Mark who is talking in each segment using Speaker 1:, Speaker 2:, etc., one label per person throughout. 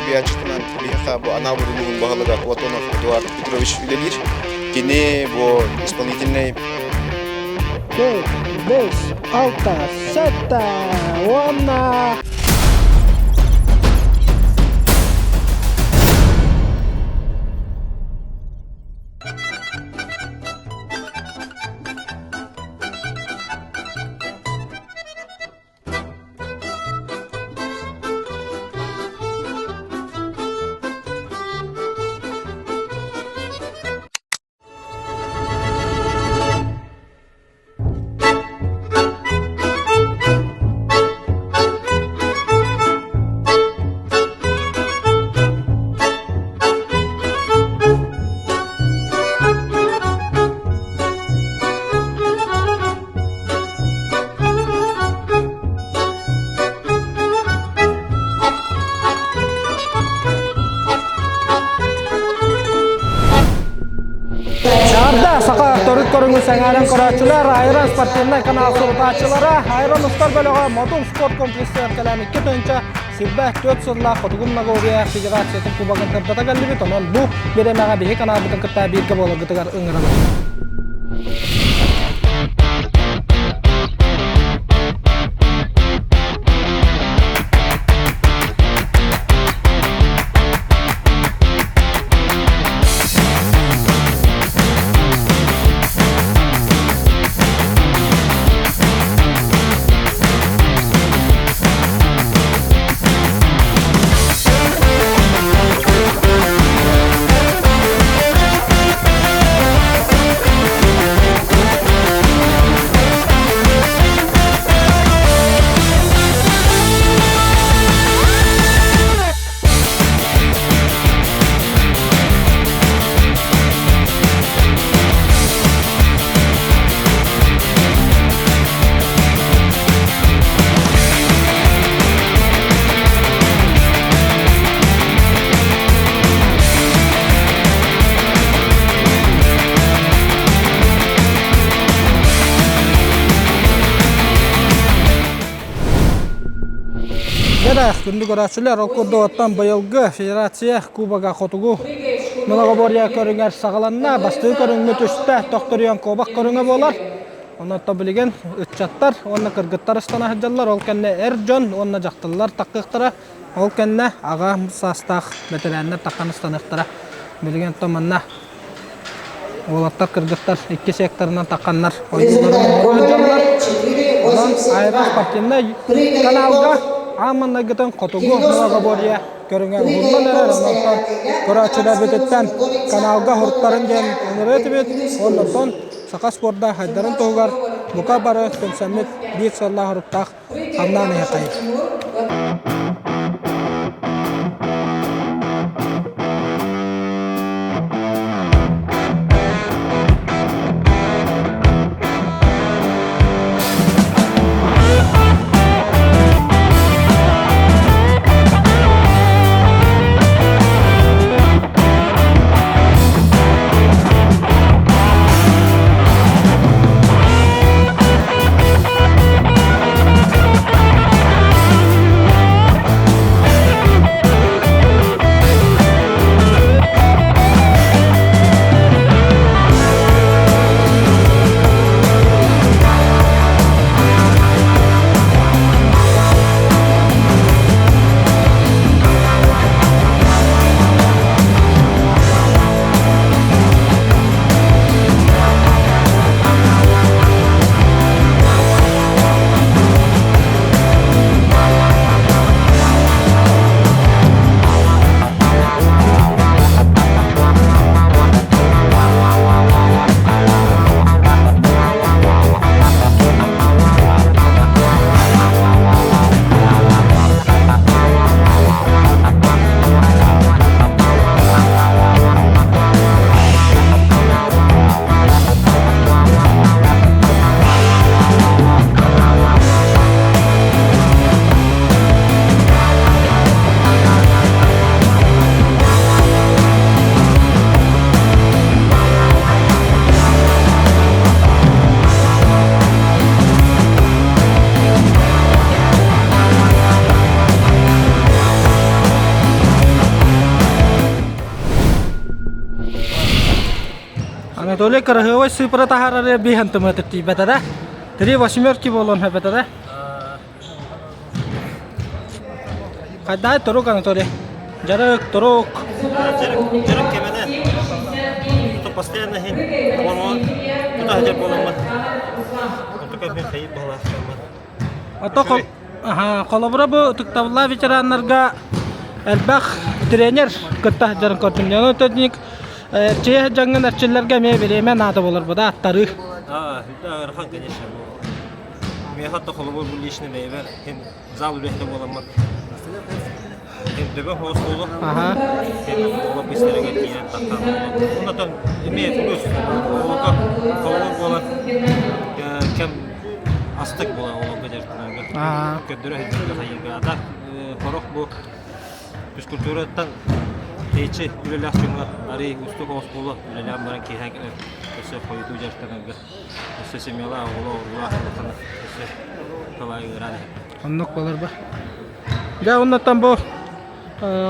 Speaker 1: солбуйааччытынан биһиэхэ бу Анаабыр улууһун баһылыга Платонов Эдуард Петрович үлэлиир. Кини бу исполнительнай
Speaker 2: 4, 5, 6, 7 уонна Чаарда саха төрүт көрүҥүн сэҥээрэн көрөөччүлэр, Айран спортивнай канал сурутааччылара, Айран устар бөлөҕө Модун спорт комплексыгар кэлэн 2024 сыллаах Хотугу Многоурье Федерациятын кубогын сырдата кэллибит. Онон бу бириэмэҕэ биһи каналбытын кытта бииргэ буоларгытыгар ыҥырабыт. Дьэ, күндү көрөөччүлэр, ол курдук оттон быйылгы Федерация Кубога Хотугу многоборье көрүҥэр саҕаланна. Бастакы көрүҥмүт үстэ төхтөрүйэн куобах көрүҥэ буолар. Онон билигин ыччаттар уонна кыргыттар ыстана сылдьаллар. Ол кэннэ эр дьон уонна дьахталлар таххыахтара. Ол кэннэ аҕа саастаах бэтэрээннэр таххан ыстаныахтара. Билигин оттон манна уолаттар, кыргыттар икки секторынан тахханнар ойууларын оҥоро сылдьаллар. Онон аэро спортивнай каналга аан маҥнайгытын хотугу многоборье көрүҥэ уһуллан эрэр. Онон көрөөччүлэрбититтэн каналга уһуттарын диэн ыҥырыа этибит. Оннуттан саха спорда хайдарын туһугар бука бары түмсэммит биир сыаллаах-соруктаах хамнаан иһэххэй. Анатолий кыраһыабай сыыпыра таһаарары биһэн тымыатыр тиийбэтэ Три восьмерки буолуон сөп этэ Хайдаай турук Анатолий? Дьарык, турук.
Speaker 3: Дьарык, дьарык кэмэнэ. То постоянно хин оҕону тута сылдьар буоламмын. Онтука мин хайып баһылаахтаммын.
Speaker 2: Ото холобура бу ытыктабыллаах ветераннарга элбэх тренер кытта сылдьарын көрдүм. Онон төрдүнүк эрчийэ сылдьаҥҥын эрчиллэргэ эмиэ бириэмэ наада буолар бу да аттарыы.
Speaker 3: Аа, ыарахан, конечно. Миэхэ то холобур бу лично бэйэбэр хин зал үлэһитэ буоламмын хин дөбө хоос буолу. Хин оҕо быстарыгар киирэн таххан буолу. Онтон эмиэ плюс оҕолорго холобур буолан кэм астык буолар оҕолорго дьарыктанарга. Көрдөрө сылдьарга хайыырга. А так хорох бу физкультураттан тэйиччи үлэлээх дьоҥҥо арыый уустук оҕус буолуо үлэлээн баран киэһэ өссө хойутуу дьарыктанарга өссө семьялаах оҕолоох уруулаах өссө талаай ыараан иһэр.
Speaker 2: Оннук буолар ба. Дьэ оннуттан бу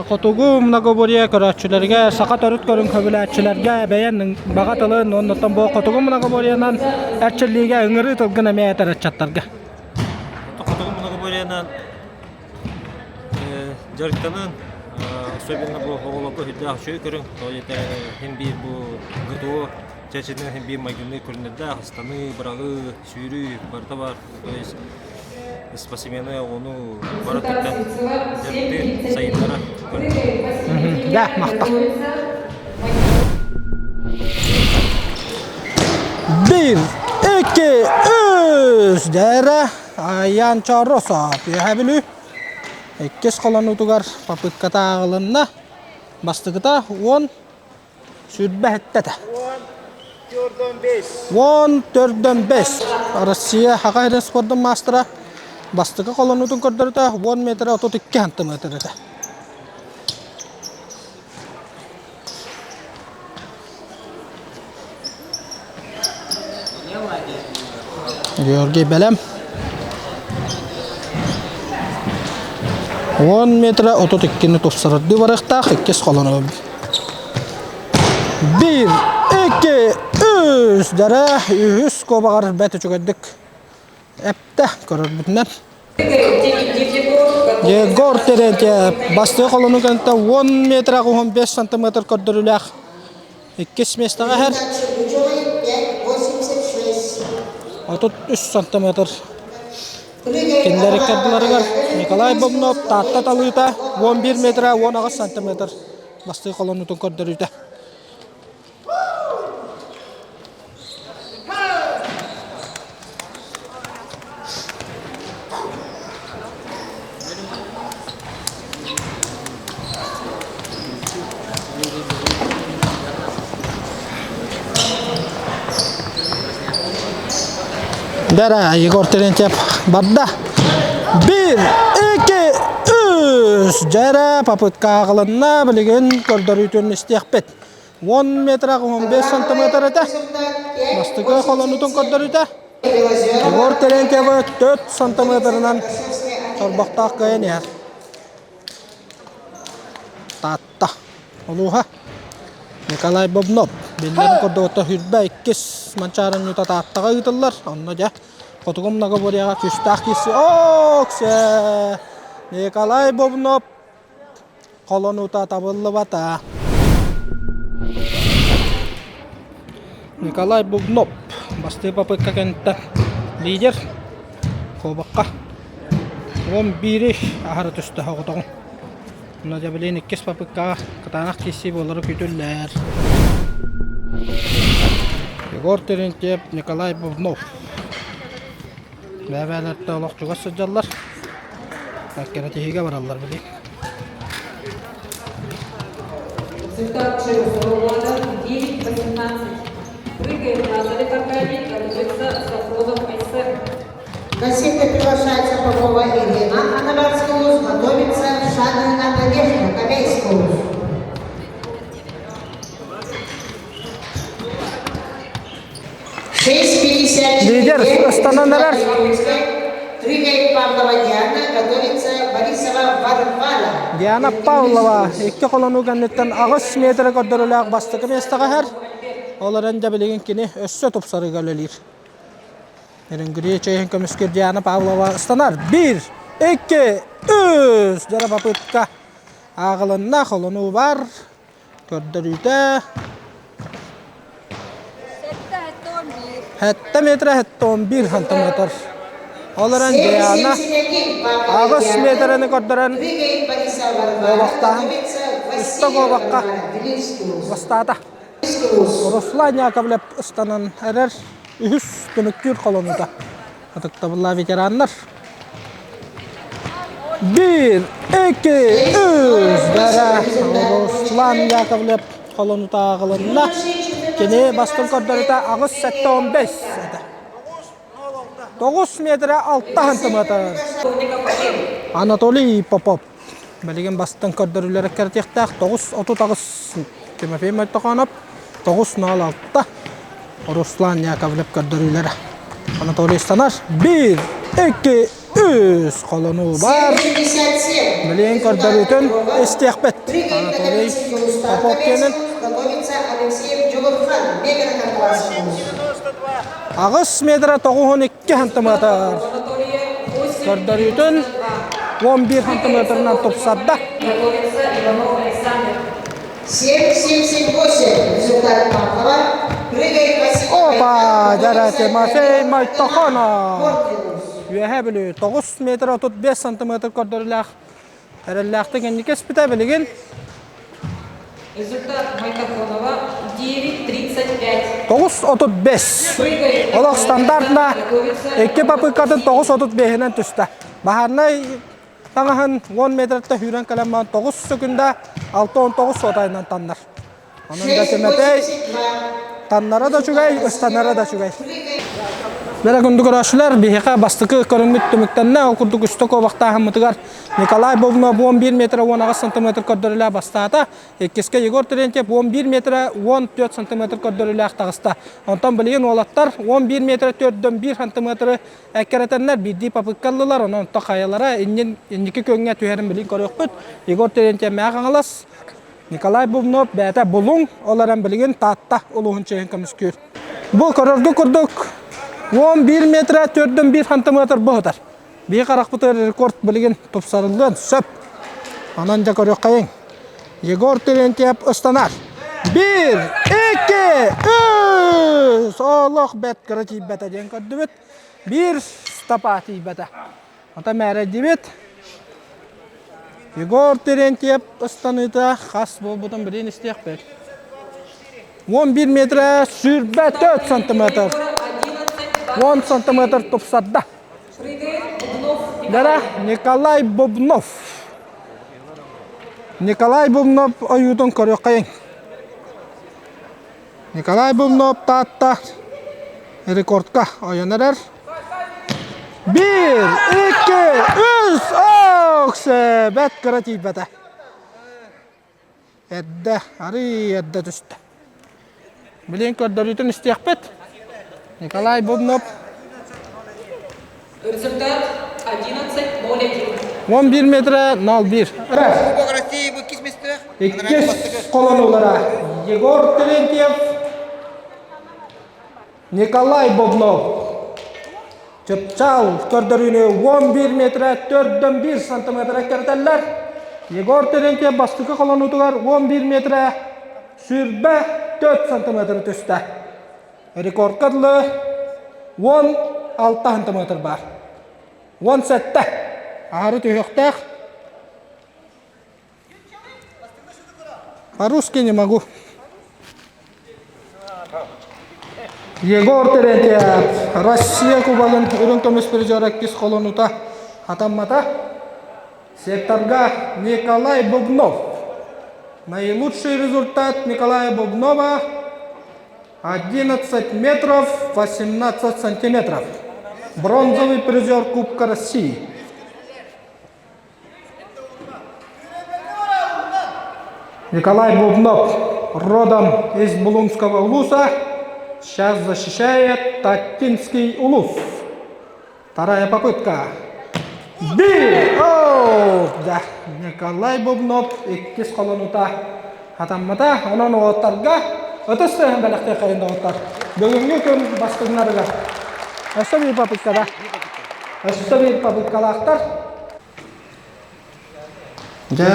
Speaker 2: хотугу многоборье көрөөччүлэргэ, саха төрүт көрүҥ сөбүлээччилэргэ бэйэн баҕа тылын оннуттан бу хотугу многоборьенан эрчиллиигэ ыҥырыы тылгын эмиэ этэр ыччаттарга.
Speaker 3: Хотугу многоборьенан Дьарыктанан, особенно бу оҕолорго сүрдээх үчүгэй көрүҥ. Тоҕо диэтэр син биир бу ГТО чэрчитинэн син биир майгынныы көрүҥнэрдээх ыстаныы, быраҕыы, сүүрүү барыта баар. То есть спортсмены оҕону бары өттүттэн дьарыктыыр, сайыннарар көрүҥ.
Speaker 2: Да, махтал. Биир, икки, үс, дьэрэ. Айан Чоросов Үөһээ Бүлүү иккис холонуутугар попытката ааҕылынна. Бастакыта 10 сүүрбэ сэттэтэ. 10 төрдөн 5. Россия Хаха сирин спордун маастара бастакы холонуутун көрдөрүтэ 10 метр 32 сантиметр этэ. Георгий бэлэм. 10 метра 32-ни тупсарардыы барыахтаах иккис холону. Биир, икки, үс дэрэ үһүс куобаҕар бэрт үчүгэйдик эптэ көрөрбүтүнэн. Егор Терентьев бастакы холону кэнтэ 10 метр 15 сантиметр көрдөрүүлээх иккис миэстэҕэ иһэр. 33 сантиметр кинилэр иккардыларыгар Николай Бобнов Таатта талыыта 11 метр 18 сантиметр бастакы холонуутун көрдөрүүтэ. Дара Егор Терентьев барда. Биир, икки, үс. Дьэрэ попытка аҕылынна. Билигин көрдөрүүтүн истиэхпит. 10 метр 15 сантиметр этэ. Бастакы холонутун көрдөрүүтэ. Егор Терентьевы 4 сантиметрынан торбохтоох кыайан иһэр. Таатта улууһа Николай Бобнов биллэрин курдук хүрбэ иккис манчаарынньыта Тааттаҕа ыытыллар. Онно дьэ хотугу многоборьеҕа күүстээх киирси. Оксе! Николай Бобнов холонуута табыллыбата. Николай Бубнов бастыы попытка кэнниттэн лидер куобахха 11-и аһара түстэ оҕотоҕун. Онно дьэ билигин иккис попыткаҕа кытаанах киирсии буолара күүтүллэр. Егор Терентьев, Николай Бубнов Бэйэ-бэйэлэртэн олох чугас сылдьаллар. Эккирэтиһиигэ бараллар били.
Speaker 4: Результат Чирусова 9-18. Прыгает Лазарев Аркадий, готовится Сафронов Айсен.
Speaker 5: Газета приглашается Попова Ирина, Анабарский вуз, готовится Шадрина Надежда, Кобейский вуз.
Speaker 2: Лидер ыстанан эрэр.
Speaker 5: Прыгает Павлова Диана, готовится Борисова Варвара.
Speaker 2: Диана Павлова икки холонуу кэнниттэн 8 метр көрдөрүүлээх бастакы миэстэҕэ иһэр. Ол эрэн дьэ билигин кини өссө тупсарыыга үлэлиир. Нерюнгри чэйин көмүскүүр Диана Павлова ыстанар. Биир, икки, үс! Дьара попытка ааҕылынна, холонуу бар. Көрдөрүүтэ Сэттэ метр 71 сантиметр. Ол эрэн Диана 8 метраны көрдөрөн куобахтааһын үстэ куобахха бастаата. Руслан Яковлев ыстанан эрэр үһүс түмүктүүр холонуута. Ытыктабыллаах ветераннар. Биир, икки, үс! Дара Руслан Яковлев холонуута ааҕылынна. Кини бастыҥ көрдөрүүтэ 8,75 этэ. 9 метрэ 6 сантиметр. Анатолий Попов билигин бастыҥ көрдөрүүлэрэ кэрэтиэхтээх 9.38 Тимофей Мойтохонов 9.06 Руслан Яковлев көрдөрүүлэрэ. Анатолий Станаш 1, 2, 3 холонуу бар. Билигин көрдөрүүтүн истиэхпит. Анатолий Попов диэнин 8 метра 92 сантиметр көрдөрүүтүн 11 сантиметрынан тупсарда.
Speaker 5: 7-7-7-8 результат Павлова. Прыгает Василий
Speaker 2: Опа, дьара Тимофей Мойтохонов. Үөһэ Бүлүү 9 метр 35 сантиметр көрдөрүүлээх эрэллээхтик инники испитэ билигин
Speaker 4: Результат Майтохонова 9.35.
Speaker 2: 9.35. Олох стандартна икки попыткатын 9.35-инэн түстэ. Баһаарнай таҥаһын 10 метртэ сүүрэн кэлэн баран 9 секунда 6.19 сотайынан таннар. Онон да Тимофей таннара да үчүгэй, ыстанара да үчүгэй. Бэрэ күндү көрөөччүлэр, биһиэхэ бастакы көрүҥмүт түмүктэннэ. Ол курдук үстэ куобахтааһыммытыгар Николай Бобунов 11 метр 18 сантиметр көрдөрүүлээх бастаата. Иккискэ Егор Терентьев 11 метр 14 сантиметр көрдөрүүлээх таҕыста. Онтон билигин уолаттар 11 метр 4-1 сантиметры эккирэтэннэр биирдии попытка ыллылар. Онон онто хайалара иннин инники күөҥҥэ түһэрин билигин көрүөхпүт. Егор Терентьев Мээх Хаҥалас, Николай Бубнов бэйэтэ Булуҥ, ол эрэн билигин Таатта улууһун чиэһин көмүскүүр. Бу көрөргө курдук 11 метр 4-1 сантиметр бу сытар. Биир харахпытыгар рекорд билигин тупсарыллыан сөп. Онон дьэ көрүөххэйиҥ. Егор Терентьев ыстанар. Биир, икки, үс! Олох бэрт кыра тиийбэтэ диэн көрдүбүт. Биир стопа тиийбэтэ. Ата мээрэйдибит. Егор Терентьев ыстаныыта хас буолбутун билин истиэхпит. 11 метр 24 сантиметр. 10 сантиметр тупсарда. Дара Николай Бубнов. Николай Бубнов ойуутун көрүөххэйиҥ. Николай Бубнов Таатта рекордка ойон эрэр. Биир, икки, үс, ох, бэт кыра тиийбэтэ. Эрдэ, арыый эрдэ түстэ. Билигин көрдөрүүтүн истиэхпит. Николай Бубнов.
Speaker 4: Результат 11.01.
Speaker 2: 11 метра 01.
Speaker 1: Кубок России бу иккис миэстэлээх.
Speaker 2: Иккис колонуулара Егор Терентьев, Николай Бубнов. Чыпчаал көрдөрүүнү 11 метрэ 4-1 сантиметра кэрдэллэр. Егор Терентьев бастакы холонуутугар 11 метрэ 24 сантиметр түстэ. Рекордка дылы 16 сантиметр баар. 17. Аһары түһүөхтээх. По-русски не могу. Егор Терентьев, Россия кубогын үрүҥ көмүс призера иккис холонута хатаммата. Секторга Николай Бубнов. Наилучший результат Николая Бубнова 11 метров 18 сантиметров. Бронзовый призер Кубка России. Николай Бубнов, родом из Булунского улуса, сейчас защищает Таттинский улус. Вторая попытка. Би! О, да. Николай Бубнов иккис холонута хатаммата. Онон уолаттарга. Ытыс тыаһын бэлэхтиэххэйин доҕоттор. Бүгүҥҥү күн бастыҥнарыгар. Өссө биир попыткада. Өссө биир попыткалаахтар. Дьэ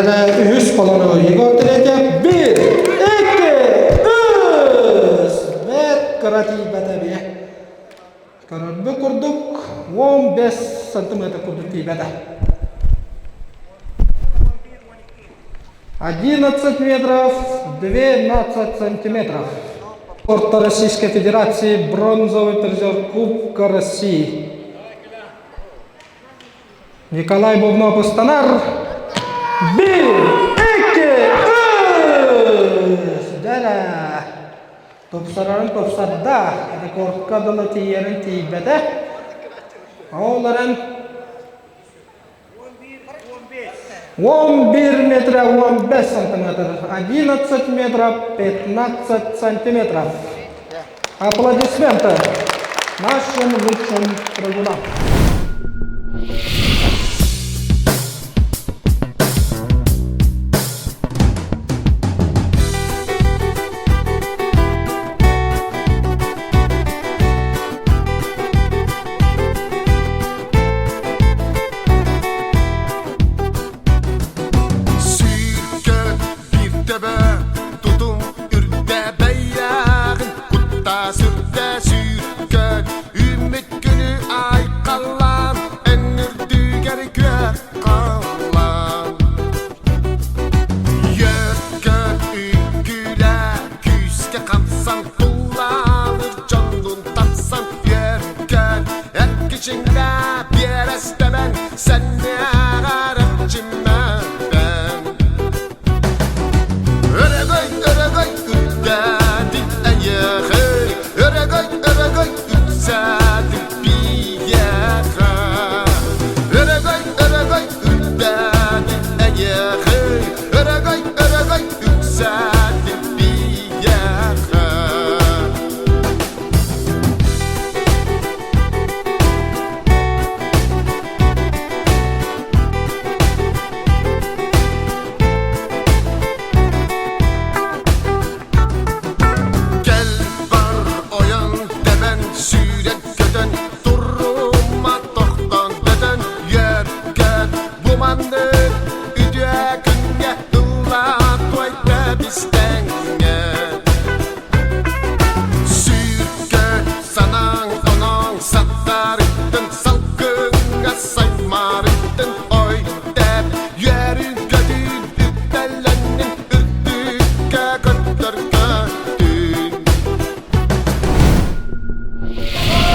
Speaker 2: үһүс холону Егор Третьев биир, икки, үс! Бэрт кыра тиийбэтэ бие. Көрөрбүт курдук 15 сантиметр курдук тиийбэтэ. 11 метров 12 сантиметров. Спорта Российской Федерации бронзовый призер Кубка России. Николай Бубнов ыстанар. Биир, икки, үс! Дэрэ! Тупсарарын тупсарда, рекордка дылы тиийэрин тиийбэтэ. Ол эрэн 11 метра 15 сантиметр, 11 метров 15 сантиметров. Аплодисменты нашим лучшим прыгунам.
Speaker 6: Сүүркэ биир төбө тутум үрдэ бэйэҕин куттаа сүрдэ сүүркэ үүммүт күнү айхаллаан эн үрдүгэр күөх халлаан Үөккэ үҥкүүлээ күүскэ хамсан туллаалыр дьоннун тапсан үөркэ эргичиҥнээ биэрэстэбэн сэннээҕэр эрчиммэппэн Өрөгөй, өрөгөй үрдээтин эйиэхэ, Өрөгөй, өрөгөй үксээтин биһиэхэ. Өрөгөй, өрөгөй үрдээтин эйиэхэ, Өрөгөй, өрөгөй үксээтин биһиэхэ. Кэл бар ойон тэбэн сүүрэн көтөн турума тохтон көтөн үөркөт бу маннык үтүө күҥҥэ ыллаа туойда бистэҥҥэ Сүүркэ санааҥ оноҥ саттарыттын салгыҥҥа саймаарыттын ой тэп үөрүн-көтүүн үктэллэннин үрдүккэ көттөргөтүн.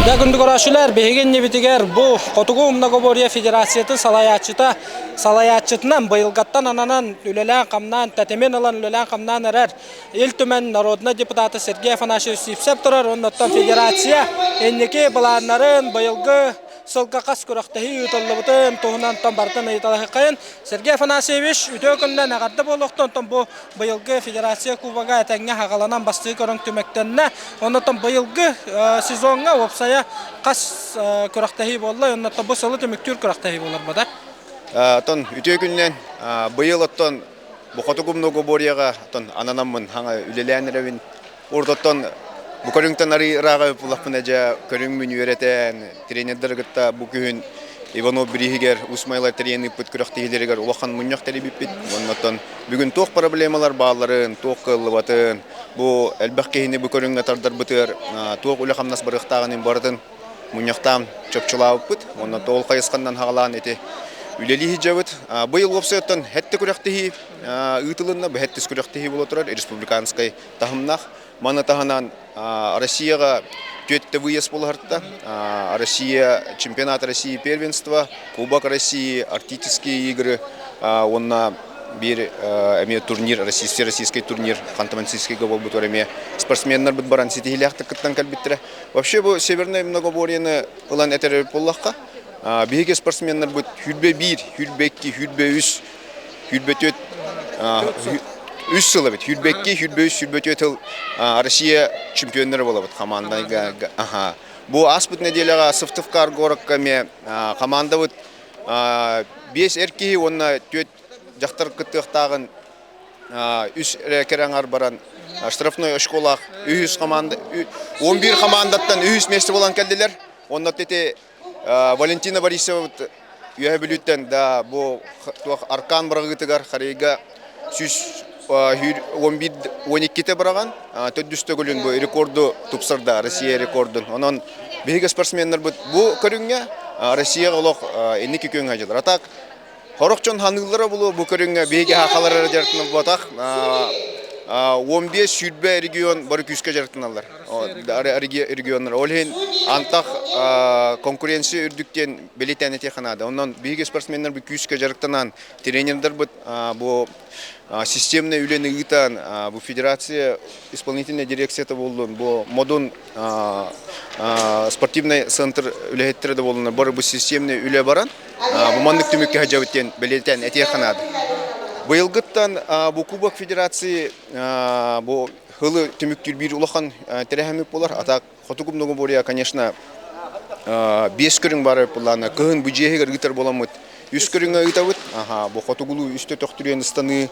Speaker 2: Дьэ, күндү көрөөччүлэр, биһиги иннибитигэр бу Хотугу Многоборье Федерациятын салайааччыта салайааччытынан быйылгаттан ананан үлэлээн-хамнаан, тэтимин ылан үлэлээн-хамнаан эрэр Ил Түмэн народнай депутата Сергей Афанасьевич Сивцев турар уонна оттон федерация инники былааннарын быйылгы сылга хас күрэхтэһии ыытыллыбытын туһунан тон барытын ыйыталаһыаххайын. Сергей Афанасьевич, үтүө күнүнэн эҕэрдэ буолуохтун. Онтон бу быйылгы федерация кубога этэҥҥэ хаҕаланан бастыы көрүҥ түмүктэннэ. Оннотон быйылгы сезоҥҥа уопсайа хас күрэхтэһии буолла? Оннотон бу сылы түмүктүүр күрэхтэһии буолар бада.
Speaker 1: Оттон үтүө күнүнэн быйыл оттон Бу хотугу многоборьеҕа оттон ананаммын хаҥа үлэлээн эрэбин. Урут оттон бу көрүҥтэн арый ырааҕа буллахпына дьэ көрүҥмүн үөрэтэн тренердары кытта бу күһүн Иванов бирииһигэр Уус Майалар тэрийэн ыыппыт күрэхтэһиилэригэр улахан мунньах тэрийбиппит. Уонна оттон бүгүн туох проблемалар баалларын, туох кыаллыбатын, бу элбэх киһини бу көрүҥҥэ тардарбытыгар туох үлэ-хамнас барыахтааҕын барытын мунньахтаан чопчулаабыппыт. Уонна ол хайысханнан хаҕалаан ити үлэлии сылдьабыт. Быйыл уопсайыттан хэттэ күрэхтэһии ыытылынна. Бу хэттис күрэхтэһии буола турар республиканскай таһымнаах. Маны таһынан Россияҕа түөттэ выезд буолаһарта. Россия чемпионат России первенства, Кубок России, Арктические игры уонна биир эмиэ турнир, российский турнир Ханты-Мансийскайга буолбут эмиэ спортсменнарбыт баран ситиһиилээхтик кыттан кэлбиттэрэ. Вообще бу Северное многоборьены ылан этэр буоллахха, биһиги спортсменнарбыт хүрбэ биир, хүрбэ икки, хүрбэ үс, хүрбэ түөрт үс сыл эбит. Хүрбэ икки, хүрбэ үс, хүрбэ түөрт сыл Россия чемпионнара буолабыт командайга. Аха. Бу ааспыт нэдиэлэҕэ Сыктывкар городка эмиэ командабыт биэс эр киһи уонна түөрт дьахтар кыттыахтааҕын үс эрэ кэрэ аҥар баран Штрафной очколаах үһүс команда 11 командаттан үһүс месте болан келдилер. Онно ити Валентина Борисова Үөһэ Бүлүүттэн да бу туох аркан быраҕыытыгар Харыйга 111 12-те быраҕан төрдүс төгүлүн бу рекорду тупсарда Россия рекордун. Онон биһиги спортсменнарбыт бу көрүҥҥэ Россияҕа олох инники күөҥҥэ дьылар. А так Хорох дьон ханыыллара булуо бу көрүҥҥэ биһиги сахалар эрэ дьарыктанабатах 15-20 регион бары күүскэ дьарыктаналлар регионнар. Ол иһин антах конкуренция үрдүк диэн бэлиэтээн этиэххэ наада. Онон биһиги спортсменнар бу күүскэ дьарыктанан, тренердарбыт бу системный үлэни ыытан, бу федерация исполнительная дирекцията буоллун, бу модун спортивный центр үлэһиттэрэ да буоллунар, бары бу системный үлэ баран, Бу маннык түмүккэ сылдьабыт диэн бэлиэтээн этиэххэ наада. Быйылгыттан бу Кубок Федерации бу сылы түмүктүүр биир улахан тэрээһиммит буолар. А так Хотугу многоборье, конечно, биэс көрүҥ баар буоллаҕына, кыһын бу дьиэһигэр ыытар буоламмыт үс көрүҥҥэ ыытабыт. Аха, бу хотугулуу үстэ төхтүрүйэн ыстаныы,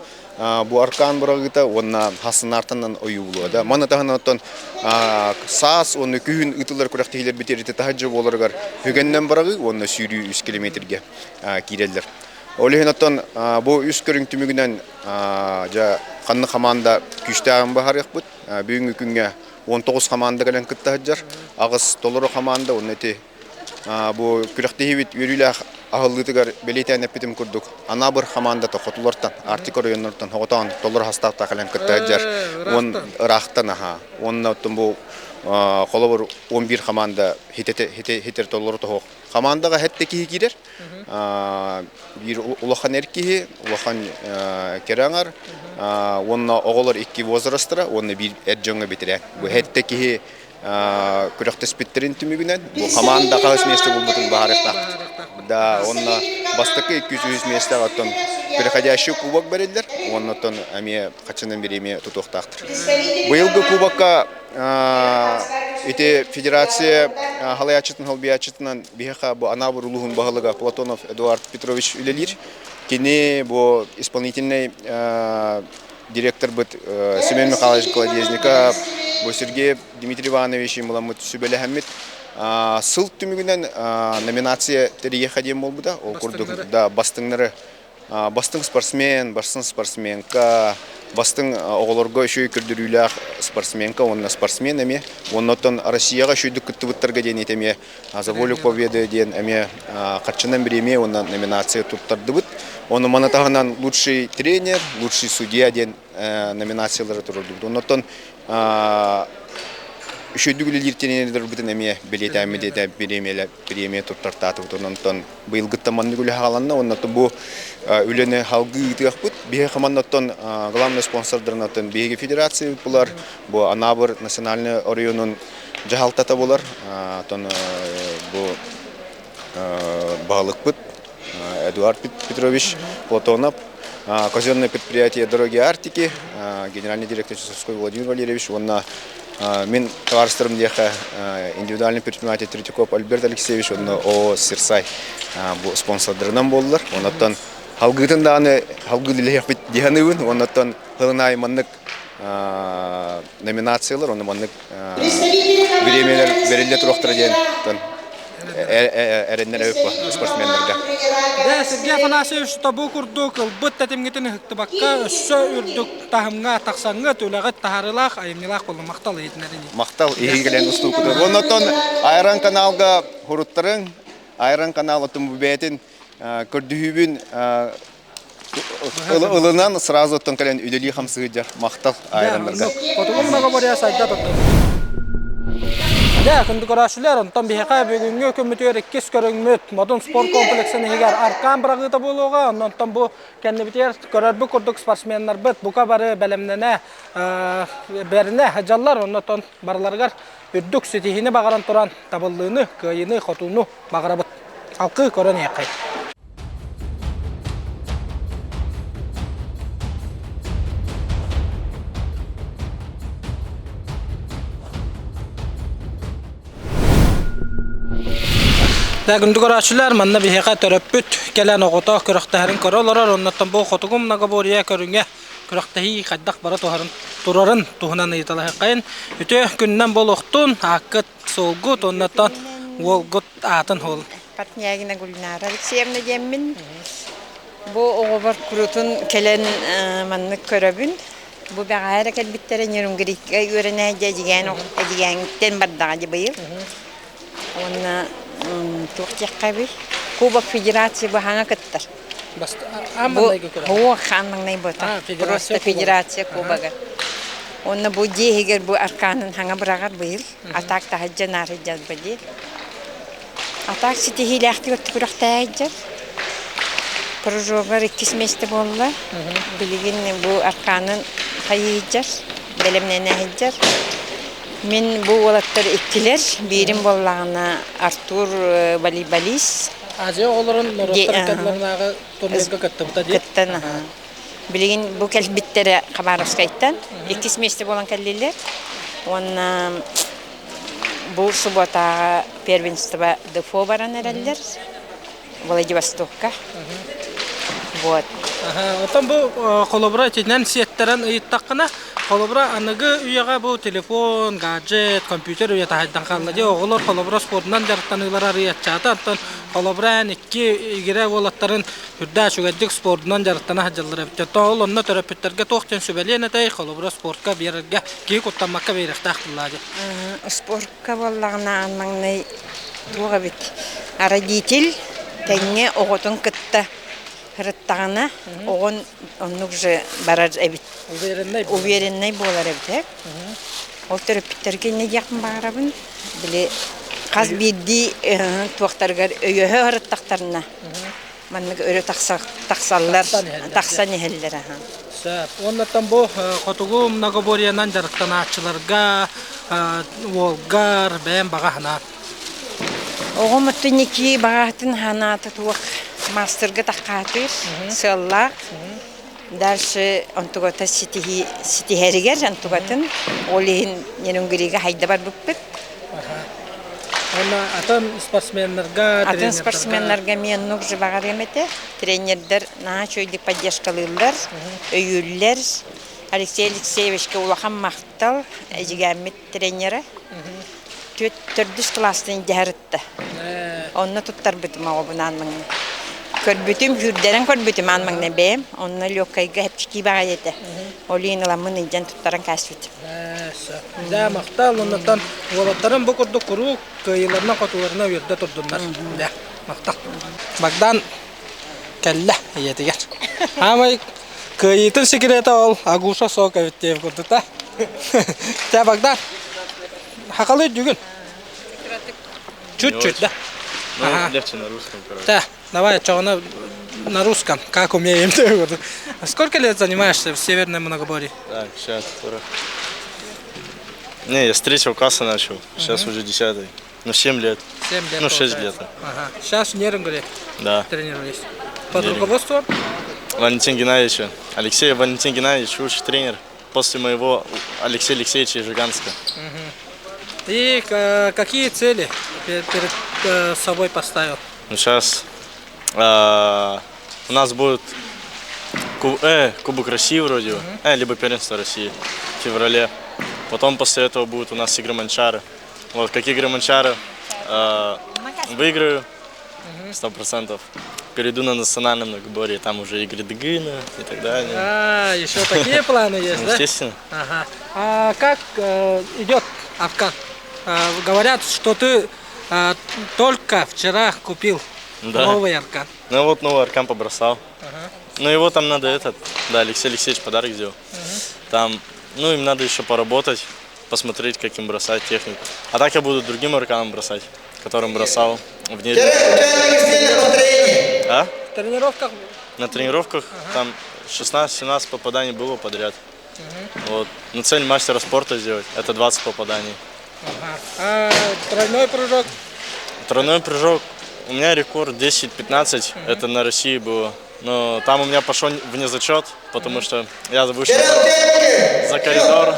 Speaker 1: бу аркаан быраҕыыта уонна хасынаартанан ойуулуо да. Маны таһынан оттон саас уонна күһүн ыытыллар күрэхтэһиилэрбит эритэ таһырдьа буоларыгар үгэннэн быраҕыы уонна сүүрүү үс километргэ киирэллэр. Ол иһин оттон бу үс көрүҥ түмүгүнэн дьэ ханнык хамаанда күүстээҕин быһаарыахпыт. Бүгүҥҥү күҥҥэ 19 хамаанда кэлэн кытта сылдьар. Аҕыс толору хамаанда уонна ити Бу күрэхтэһиибит үөрүүлээх аһыллыытыгар бэлиэтээн эппитим курдук, Анаабыр хамаандата хотулартан, Арктика оройуоннарыттан хоҕотоон толору хастаахтаах кэлэн кытта сылдьар. Уон ыраахтан аһаа. Уонна оттон бу холобур 11 хамаанда хитер толору тоһуох. Хамаандаҕа хэттэ киһи киирэр. Биир улахан эр киһи, улахан кэрэ аҥар, уонна оҕолор икки возрастара, уонна биир эр дьоҥҥо битирэ. Бу хэттэ киһи күрэхтэспиттэрин түмүгүнэн бу хамаанда хаһыс миэстэ булбутун быһаарыахтаахпыт. Да, уонна бастакы 2-3 миэстэҕэ оттон переходящий кубок бэриллэр, уонна оттон эмиэ хаччынан бириэмийэ тутуохтаахтар. Быйылгы кубокка ити федерация халайааччытын холбуйааччытынан биһиэхэ бу Анаабыр улууһун баһылыга Платонов Эдуард Петрович үлэлиир. Кини бу исполнительный директорбыт Семен Михайлович Колодезников, бу Сергей Дмитрий Иванович муламмыт сүбэлэһэммит сыл түмүгүнэн номинация тэрийиэхэ диэн буолбута. Ол курдук да бастыҥнары бастыҥ спортсмен, бастыҥ спортсменка, бастыҥ оҕолорго үчүгэй көрдөрүүлээх спортсменка уонна спортсмен эмиэ. Уонна оттон Россияҕа үчүгэйдик кыттыбыттарга диэн эмиэ За волю победы диэн эмиэ харчынан бириэмийэ уонна номинация туттардыбыт. Ону маны таһынан лучший тренер, лучший судья диэн номинациялары туруордубут. Оннуттан үчүгэйдик үлэлиир тренердэрбитин эмиэ бэлиэтээммит этэ бириэмийэлэр бириэмийэ туттартаатыбыт. Онтон быйылгыттан маннык үлэ хааланна. Оннуттан бу үлэни салгыы ыытыахпыт. Биһиги хаманнаттан главный спонсордарынан биһиги федерация булар, бу Анаабыр национальный оройуонун дьаһалтата буолар. Оттон бу баһылыкпыт Эдуард Петрович Платонов, казенное предприятие «Дороги Арктики», генеральный директор Часовской Владимир Валерьевич уонна мин табаарыстарым диэхэ индивидуальный предприниматель Третьяков Альберт Алексеевич уонна ООО «Сирсай» бу спонсордарынан буоллар. Оннуттан халгыытын даҕаны халгыы үлэлэһиэхпит дии саныыбын. Оннуттан сылын аайы маннык номинациялар, онно маннык бириэмийэлэр бэриллэ туруохтара диэн эрэннэр эбит спортсменнарга.
Speaker 2: Дьэ, Сергей Афанасьевич тобу курдук ылбыт тэтимҥитин ыһыктыбакка өссө үрдүк таһымҥа тахсаҥҥыт үлэҕит таһаарыылаах, айымньылаах буоллун. Махтал иһитиннэриини.
Speaker 1: Махтал иһин кэлэн устуукутугар. Оннотон Айран каналга хуруттарыҥ, Айран канал оттон бу бэйэтин көрдөһүүбүн ылынан сразу оттон кэлэн үлэлии хамсыыр махтал айраннарга.
Speaker 2: Хотугум договория сайда турдун. Дьэ, күндү көрөөччүлэр, онтон биһиэхэ бүгүҥҥү күммүтүгэр иккис көрүҥмүт Модун спорт комплексын иһигэр аркаан быраҕыыта буолуоҕа. Онтон бу кэннибитигэр көрөрбүт курдук спортсменнарбыт бука бары бэлэмнэнэ бэринэ сылдьаллар. Оннотон барыларыгар үрдүк ситиһиини баҕаран туран табыллыыны, кыайыыны, хотууну баҕарабыт. Алкыы көрөн иһиэххэй. Күндү көрөөччүлэр, манна биһиэхэ төрөппүт кэлэн оҕото күрэхтэһэрин көрө олорор. Оннуттан бу хотугу многоборье көрүҥэ күрэхтэһии хайдах бара туһарын. турарын туһунан ыйыталаһыаххайын. Үтүө күнүнэн буолуохтун, ааккыт суолгут уоннаттан уолгут аатын уол.
Speaker 7: Портнягина Гульнара Алексеевна диэммин. Бу оҕобор курутун кэлэн маннык көрөбүн. Бу бэҕэһээ эрэ кэлбиттэрэ Нерюнгрикка үөрэнээдьэ Эдьигээн Эдьигээҥҥиттэн бардаҕа дии быйыл. Уонна туох диэххэ эбий? Кубок Федерации баһаҥа кыттар.
Speaker 2: Аан маҥнайгы күрэх.
Speaker 7: Оо, аан маҥнай буота. Просто федерация кубога. Уонна бу дьиэ иһигэр бу аркаанын хаҥа быраҕар быйыл. Атаак таһырдьа наарыйдьалба дии. Атаак ситиһиилээхтик өттө күрэхтэһээйдьэр. Прыжогар иккис миэстэ буолла. Билигин бу аркаанын хайыйдьар, бэлэмнэнэ сылдьар. Мин бу уолаттар иккилэр, биирим буоллаҕына Артур волейболист.
Speaker 2: Азия оҕолорун норуоттар ыккардыларынааҕы турнирга кыттыбыта дии.
Speaker 7: Кыттан, Билигин бу кэлбиттэрэ Хабаровскайтан иккис миэстэ буолан кэллилэр. Уонна бу субуотааҕы первенство ДФО баран эрэллэр. Владивостокка. Вот.
Speaker 2: Оттон бу холобура итинэн сиэттэрэн ыйыттаххына, холобура аныгы үйэҕэ бу телефон, гаджет, компьютер үйэ таһайдан хаалла дии. Оҕолор холобура спордунан дьарыктаныылара арыйаччаата. Оттон холобура эн икки игирэ уолаттарын үрдээх үчүгэйдик спордунан дьарыктана сылдьаллар эбит. Оттон ол онно төрөппүттэргэ туох диэн сүбэлиэн этэй? Холобура спортка биэрэргэ киһи куттаммакка биэриэхтээх буоллаа дии.
Speaker 7: Спортка буоллаҕына аан маҥнай туох эбит родитель тэҥҥэ оҕотун кытта сырыттаҕына оҕон оннук же барар эбит.
Speaker 2: Увереннай
Speaker 7: Увереннай буолар эбит. Ол төрөппүттэргэ инньэ диэхпин баҕарабын. Били хас биирдии туохтарыгар өйөһө сырыттахтарына маннык өрө тахсаллар, тахсан иһэллэр.
Speaker 2: Сөп. Уоннаттан бу хотугу многоборьенан дьарыктанааччыларга уолгар бэйэм баҕа санаат.
Speaker 7: Оҕом оттон баҕатын санаата туох маастарга таххаатыыр сыаллаах. Дальше онтугата ситиһэригэр онтугатын ол иһин Нерюнгрига хайда барбыппыт.
Speaker 2: Уонна атын спортсменнарга,
Speaker 7: Атын спортсменнарга эмиэ оннук же баҕарыам этэ. Тренердэр наһаа үчүгэйдик поддержкалыыллар, өйүүллэр. Алексей Алексеевичка улахан махтал, эдьигээммит тренерэ. Төрдүс кылаастан дьаһарытта. Онно туттарбытым оҕобунаан маҥнай. Көрбүтүм, сүүрдэрэн көрбүтүм аан маҥнай бэйэм. Онно легкайга хэпчикии баҕайы этэ. Ол иһин ыламмын илдьэн туттаран кээспитим.
Speaker 2: Дьэ, махтал. Оннуттан уолаттарым бу курдук куруук кыайыыларынан-хотууларынан үөрдэ турдуннар. Дьэ, махтал. Богдан кэллэ ийэтигэр. Аамай кыайыытын секрета ол Агуша сок эбит диэн курдук да. Дьэ, Богдан, хакалый бүгүн. Чуть-чуть, да?
Speaker 8: Ну, легче на русском, короче.
Speaker 2: Да, давай, что на, на русском, как умеем. Сколько лет занимаешься в Северном многоборье?
Speaker 8: Так, сейчас, 40. Не, я с третьего класса начал, сейчас уже десятый. Ну, 7 лет.
Speaker 2: 7 лет.
Speaker 8: Ну, 6
Speaker 2: получается.
Speaker 8: где-то.
Speaker 2: Ага. Сейчас в Нерюнгри
Speaker 8: Да.
Speaker 2: тренируюсь. Под
Speaker 8: Нерюнгри.
Speaker 2: руководством?
Speaker 8: Валентин Геннадьевича. Алексей Валентин Геннадьевич, лучший тренер. После моего Алексея Алексеевича Жиганска.
Speaker 2: И какие цели перед собой поставил?
Speaker 8: Ну, сейчас у нас будет Кубок России вроде бы, либо Первенство России в феврале. Потом после этого будут у нас игры Манчары. Вот, как игры Манчары выиграю 100%. Перейду на национальном многоборье, там уже игры Дыгына и так далее.
Speaker 2: А, еще такие планы есть,
Speaker 8: Ну,
Speaker 2: да?
Speaker 8: Естественно.
Speaker 2: Ага. А как идет Афган? Говорят, что ты только вчера купил
Speaker 8: Да.
Speaker 2: новый аркан.
Speaker 8: Ну вот новый аркан побросал. Ну его там надо этот, да, Алексей Алексеевич подарок сделал. Там, ну им надо еще поработать, посмотреть, как им бросать технику. А так я буду другим арканом бросать, которым бросал в ней. А?
Speaker 2: В тренировках
Speaker 8: На тренировках там 16-17 попаданий было подряд. Вот. Ну цель мастера спорта сделать, это 20 попаданий.
Speaker 2: Ага. А тройной прыжок?
Speaker 8: Тройной прыжок, у меня рекорд 10-15, это на России было. Но там у меня пошел вне зачет, потому что я вышел за коридор.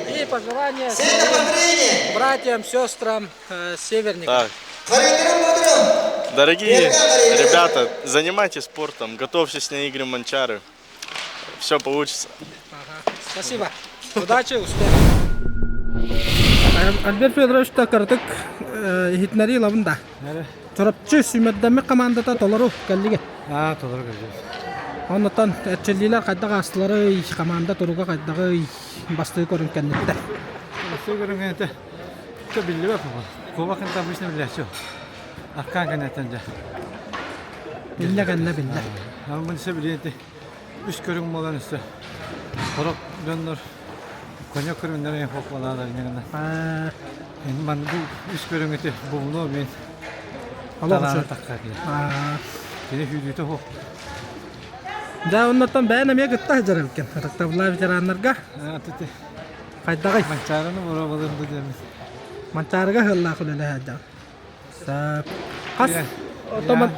Speaker 2: И пожелания своим братьям, сестрам, северникам.
Speaker 8: Так. Дорогие ребята, занимайтесь спортом, готовьтесь на игры Манчары. Все получится.
Speaker 2: Спасибо. Удачи, успехов. Альберт Федорович кырытык иһитиннэрии ылабын да. Чурапчы сүүмэрдэммит командата толору кэллигэ.
Speaker 9: Аа, толору кэллибит.
Speaker 2: Оннуттан эрчиллиилэр хайдах аастыларый, команда туруга хайдаҕый, бастыы көрүҥ кэнниттэн.
Speaker 9: Бастыы көрүҥ кэнниттэн Чэ биллибэт Куба кэнтэ обычно биллээччи. Аркаан кэнниттэн дьэ.
Speaker 2: Биллэ кэннэ биллэр.
Speaker 9: Аммын сөп билиэти үс көрүҥ буолан өссө сорох дьоннор коньяк көрүҥнэрин хокуолаалар иннигинэ. Ман бу үс көрүҥ ити бумну мен талаана тахха кини хүүдүүтэ хох.
Speaker 2: Да оннотон бэйэн эмиэ кытта сылдьар эбиккин. Ытыктабыллаах ветераннарга. Хайдаҕый?
Speaker 9: Манчаарыны боруобалыыр бу диэммит.
Speaker 2: Манчаарыга ыһыллаах үлэлэһэ Сап. Хас отоман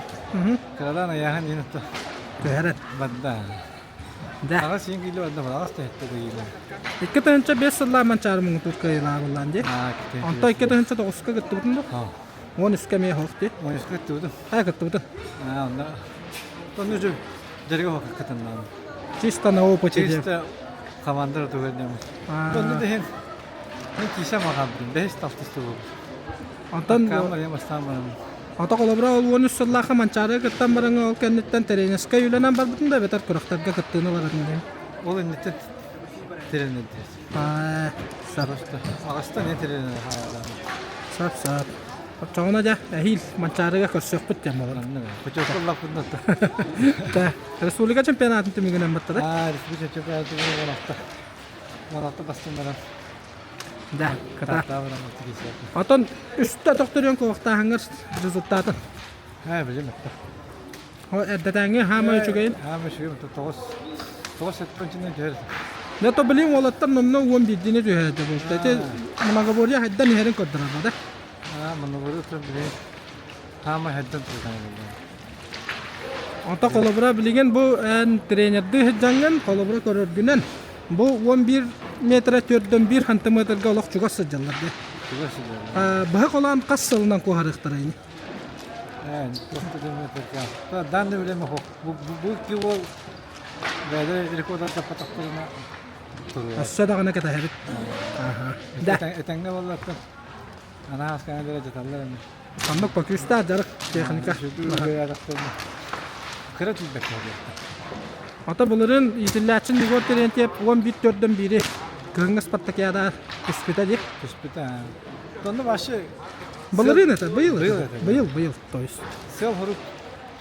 Speaker 9: Кырадан айааһын диэн отто.
Speaker 2: Түһэрэн.
Speaker 9: Бадда.
Speaker 2: Да.
Speaker 9: Аҕас иин киилэ барда, аҕас тэһиттэ кыйыыла.
Speaker 2: 2005 сыллаах Манчаары муҥутуур кыайыылаабыллаан дии. Онто 2009-ка кыттыбытын да? 13-ка эмиэ хоох дии.
Speaker 9: 13-ка кыттыбытым.
Speaker 2: Аа кыттыбытын.
Speaker 9: Аа, онно. Онно же дэргэ хоох кытыннаан.
Speaker 2: Чисто на опыте.
Speaker 9: Чисто команда тугар дэммит. Онно да иһин мен киисэ маҕаабытым, бэһис талтыс тугу.
Speaker 2: Онтон Ото холобура ол 13 сыллаахха Манчаарыга кыттан бараҥа ол кэнниттэн тренерскэй үлэнэн барбытым да эбэтэр күрэхтэргэ кыттыыны баратын диэн.
Speaker 9: Ол инниттэн тренердиир.
Speaker 2: Аа, сап.
Speaker 9: Аҕаста не тренер
Speaker 2: Сап сап. Оччоҕуна дьэ эһиил Манчаарыга көрсүөхпүт диэн буолар.
Speaker 9: Путевка ыллаппын
Speaker 2: да. Республика чемпионатын түмүгүнэн баттада.
Speaker 9: Аа, республика чемпионатын түмүгүнэн 16. 16 бастын баран.
Speaker 2: Да, кыта. Отон үстэ тохторуон куохтааһыҥҥар результатын.
Speaker 9: Аа, билим
Speaker 2: Эрдэтээҥҥи хаама үчүгэйин.
Speaker 9: Хаама үчүгэйин тоҕус тоҕус сэттэнчинэн түһэр.
Speaker 2: Да то билим уолаттар номно уон биирдиини түһэрдэ буолта. Ити многоборье хайдан иһэрин көрдөрөр да.
Speaker 9: Аа, многоборье билим хаама хайдан турдан.
Speaker 2: Онто холобура билигин бу эн тренердыы сылдьаҥҥын холобура көрөргүнэн бу 11 метрэ төрдөн 1 сантиметрга олох чугас сылдьаллар дии.
Speaker 9: Чугас сылдьаллар.
Speaker 2: Быһа холоон хас сылынан куоһарыахтара ини?
Speaker 9: Ээ, данный время бу бу киол бэйдэ рекордар таппатахтарына
Speaker 2: Өссө даҕаны кэтэһэбит.
Speaker 9: Да. Этэҥҥэ буоллартан анааас кэнэ дьаталлар эми.
Speaker 2: Оннук көкүүстээх дьарык техника.
Speaker 9: Кыра тиийбэккэ
Speaker 2: Ата былырын иитиллээчин Егор Терентьев 11 төрдөн бири кыһыҥҥы спартакиада түспүтэ дии.
Speaker 9: Түспүтэ. Онно вообще
Speaker 2: Былырыын это, быйыл это. Быйыл, быйыл, то есть.
Speaker 9: Сыл хорук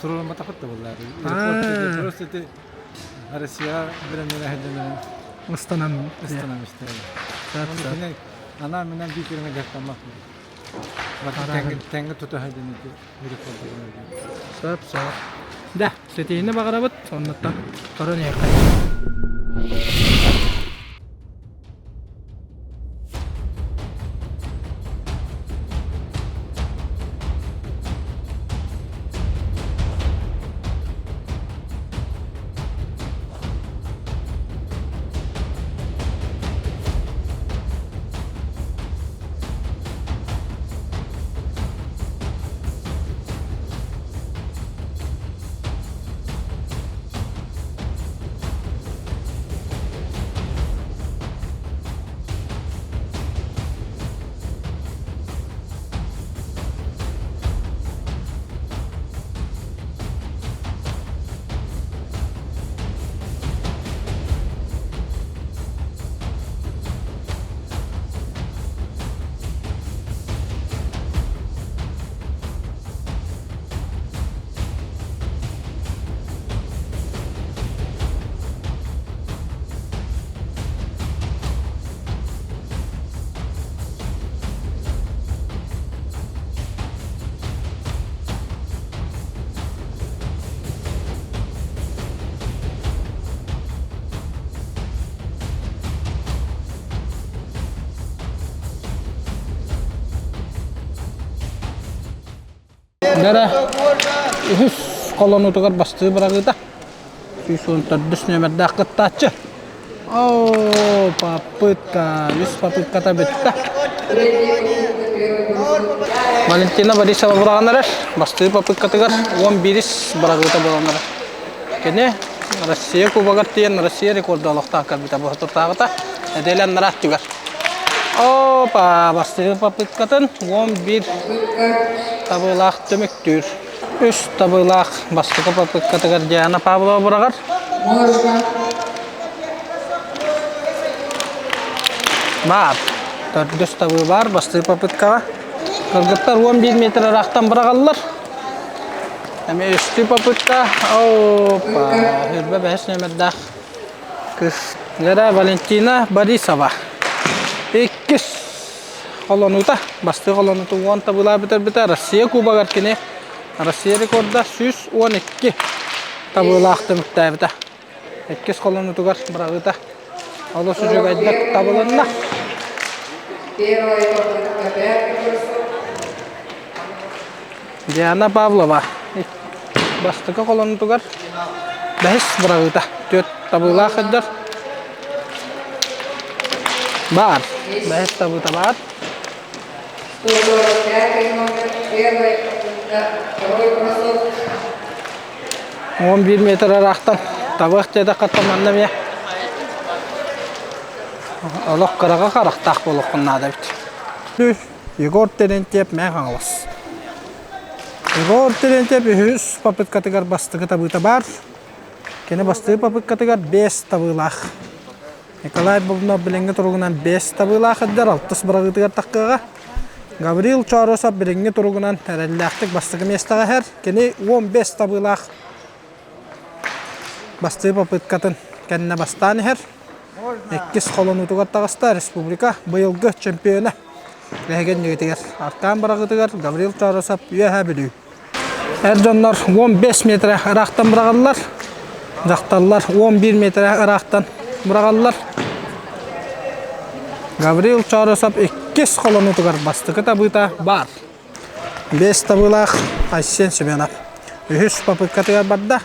Speaker 9: туруорумматахпыт да буоллар. Просто это Россия бирэмнэрэ
Speaker 2: Ыстанан.
Speaker 9: Ыстанан истэ. Ана менен биир көрүҥэ дьарыктаммат. Тэҥҥэ тута сылдьан
Speaker 2: Сөп, сөп. Да, ситиһини баҕарабыт, оннуттан көрөн иһиэххэ. Дара үһүс колонутугар бастыы быраҕыыта. 114 нүөмэрдээх кыттааччы. О, попытка, үс попытката бүттэ. Валентина Борисова быраҕан эрэр. Бастыы попыткатыгар 11 быраҕыыта буолан эрэр. Кини Россия Кубогар тиийэн Россия рекорда олохтоох кэлбитэ бу соторутааҕыта. Нэдиэлэ анараа өттүгэр. Опа, бастакы попыткатын 11 табыылаах түмүктүүр. Үс табыылаах бастакы попыткатыгар Диана Павлова быраҕар. Баар. Төрдүс табыы баар бастакы попыткаҕа. Кыргыттар 11 метр ыраахтан быраҕаллар. Эмиэ үстүү попытка. Опа, үрбэ бэһис нүөмэрдээх кыыс. Лера Валентина Борисова. Иккис холонуута, бастакы холонуута уон табыылаах бүтэрбитэ. Россия Кубогар кини Россия рекорда 112 табыылаах түмүктээбитэ. Иккис холонуутугар быраҕыыта олус үчүгэйдик табылынна. Диана Павлова бастакы холонуутугар бэһис быраҕыыта түөрт табыылаах сылдьар. Баар. Бэһис табыыта баар. 11 метр ыраахтан табыах диэтэххэ манна эмиэ олох кыраҕа харахтаах буолуоххун наада эбит. Егор Терентьев Мэҥэ Хаҥалас. Егор Терентьев үһүс попыткатыгар бастакы табыыта баар. Кини бастакы попыткатыгар 5 табыылаах. Николай Бубнов билиҥҥи туругунан 5 табыылаах эрдэр, алтыс быраҕыытыгар таххыаҕа. Гаврил Чоросов билиҥҥи туругунан эрэллээхтик бастакы миэстэҕэ иһэр. Кини 15 табыылаах бастыы попыткатын кэннэ бастаан иһэр. Иккис холонуутугар таҕыста республика быйылгы чемпиона. Эһигиннигитигэр Аркан быраҕыытыгар Гаврил Чоросов Үөһээ Бүлүү. Эр дьоннор 15 метрэ ыраахтан быраҕаллар, дьахталлар 11 метрэ ыраахтан быраҕаллар. Гаврил Чоросов иккис холонуутугар бастакы табыыта баар. Бэс табыылаах Айсен Семенов. Үһүс попыткатыгар барда.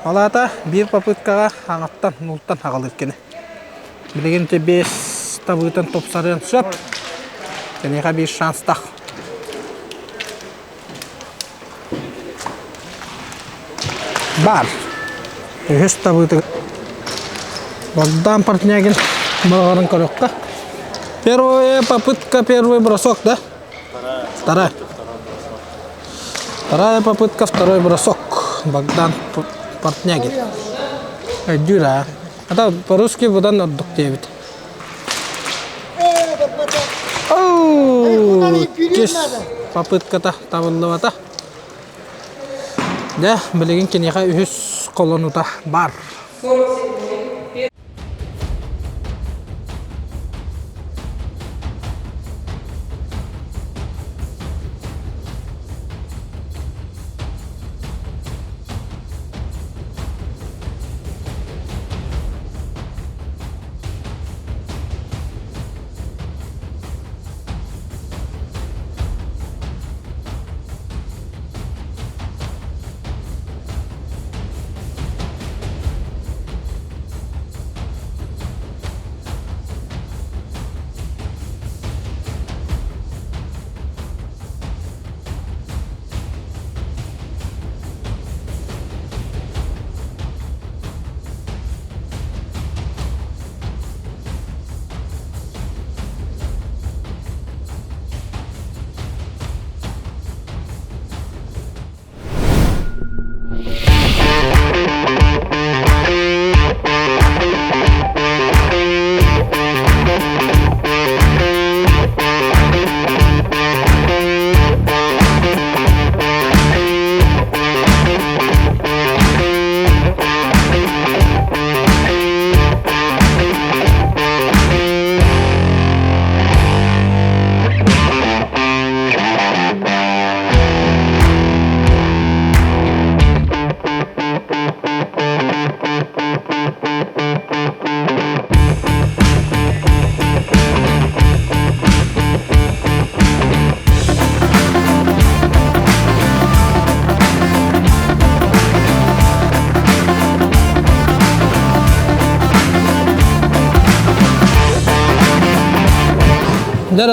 Speaker 2: Ол аата биир попыткаҕа хаҥаттан, нултан аҕалыыр кини. Билигин ити биэс табыытын тупсарыан сөп. Киниэхэ биир шанстаах. Баар. Үһүс табыыты Богдан Портнягин быраҕарын көрүөххэ. Первая попытка, первый бросок, да? Вторая. Вторая попытка, второй бросок. Богдан Портнягин. Өйдүүр аа. Ата по-русски будан ордук диэбит. Иккис попытката табыллыбата. Дьэ, билигин киниэхэ үһүс колонута бар. Дьэ,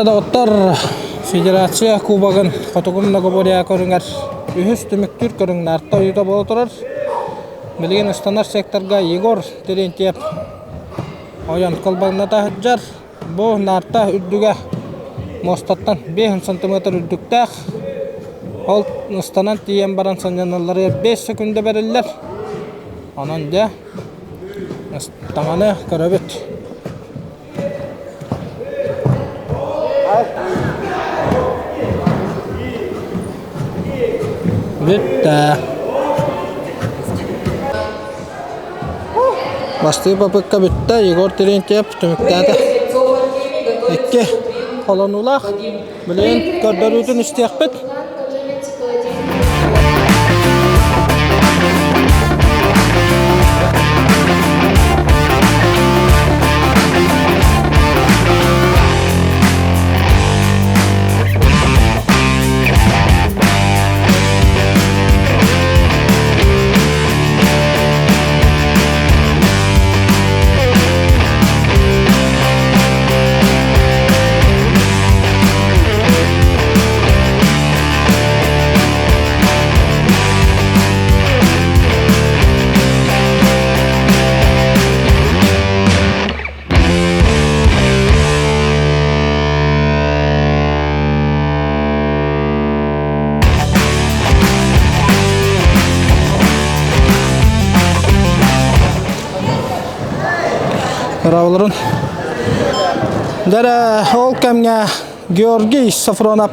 Speaker 2: доҕоттор, Федерация Кубогын Хотугу многоборье көрүҥэр үһүс түмүктүүр көрүҥ наарта ойуута буола турар. Билигин ыстанар секторга Егор Терентьев ойон кылбаҥната сылдьар. Бу наарта үрдүгэ муостаттан 5 сантиметр үрдүктээх. Ол ыстанан тиийэн баран санньаналларыгар 5 секунда бэриллэр. Онон дьэ ыстаҥаны көрөбүт. Бүттэ. Бастыы попытка бүттэ. Егор Терентьев түмүктээтэ. Икки холонуулаах. Билигин көрдөрүүтүн истиэхпит. Ырааларын. Дэрэ ол кэмҥэ Георгий Сафронов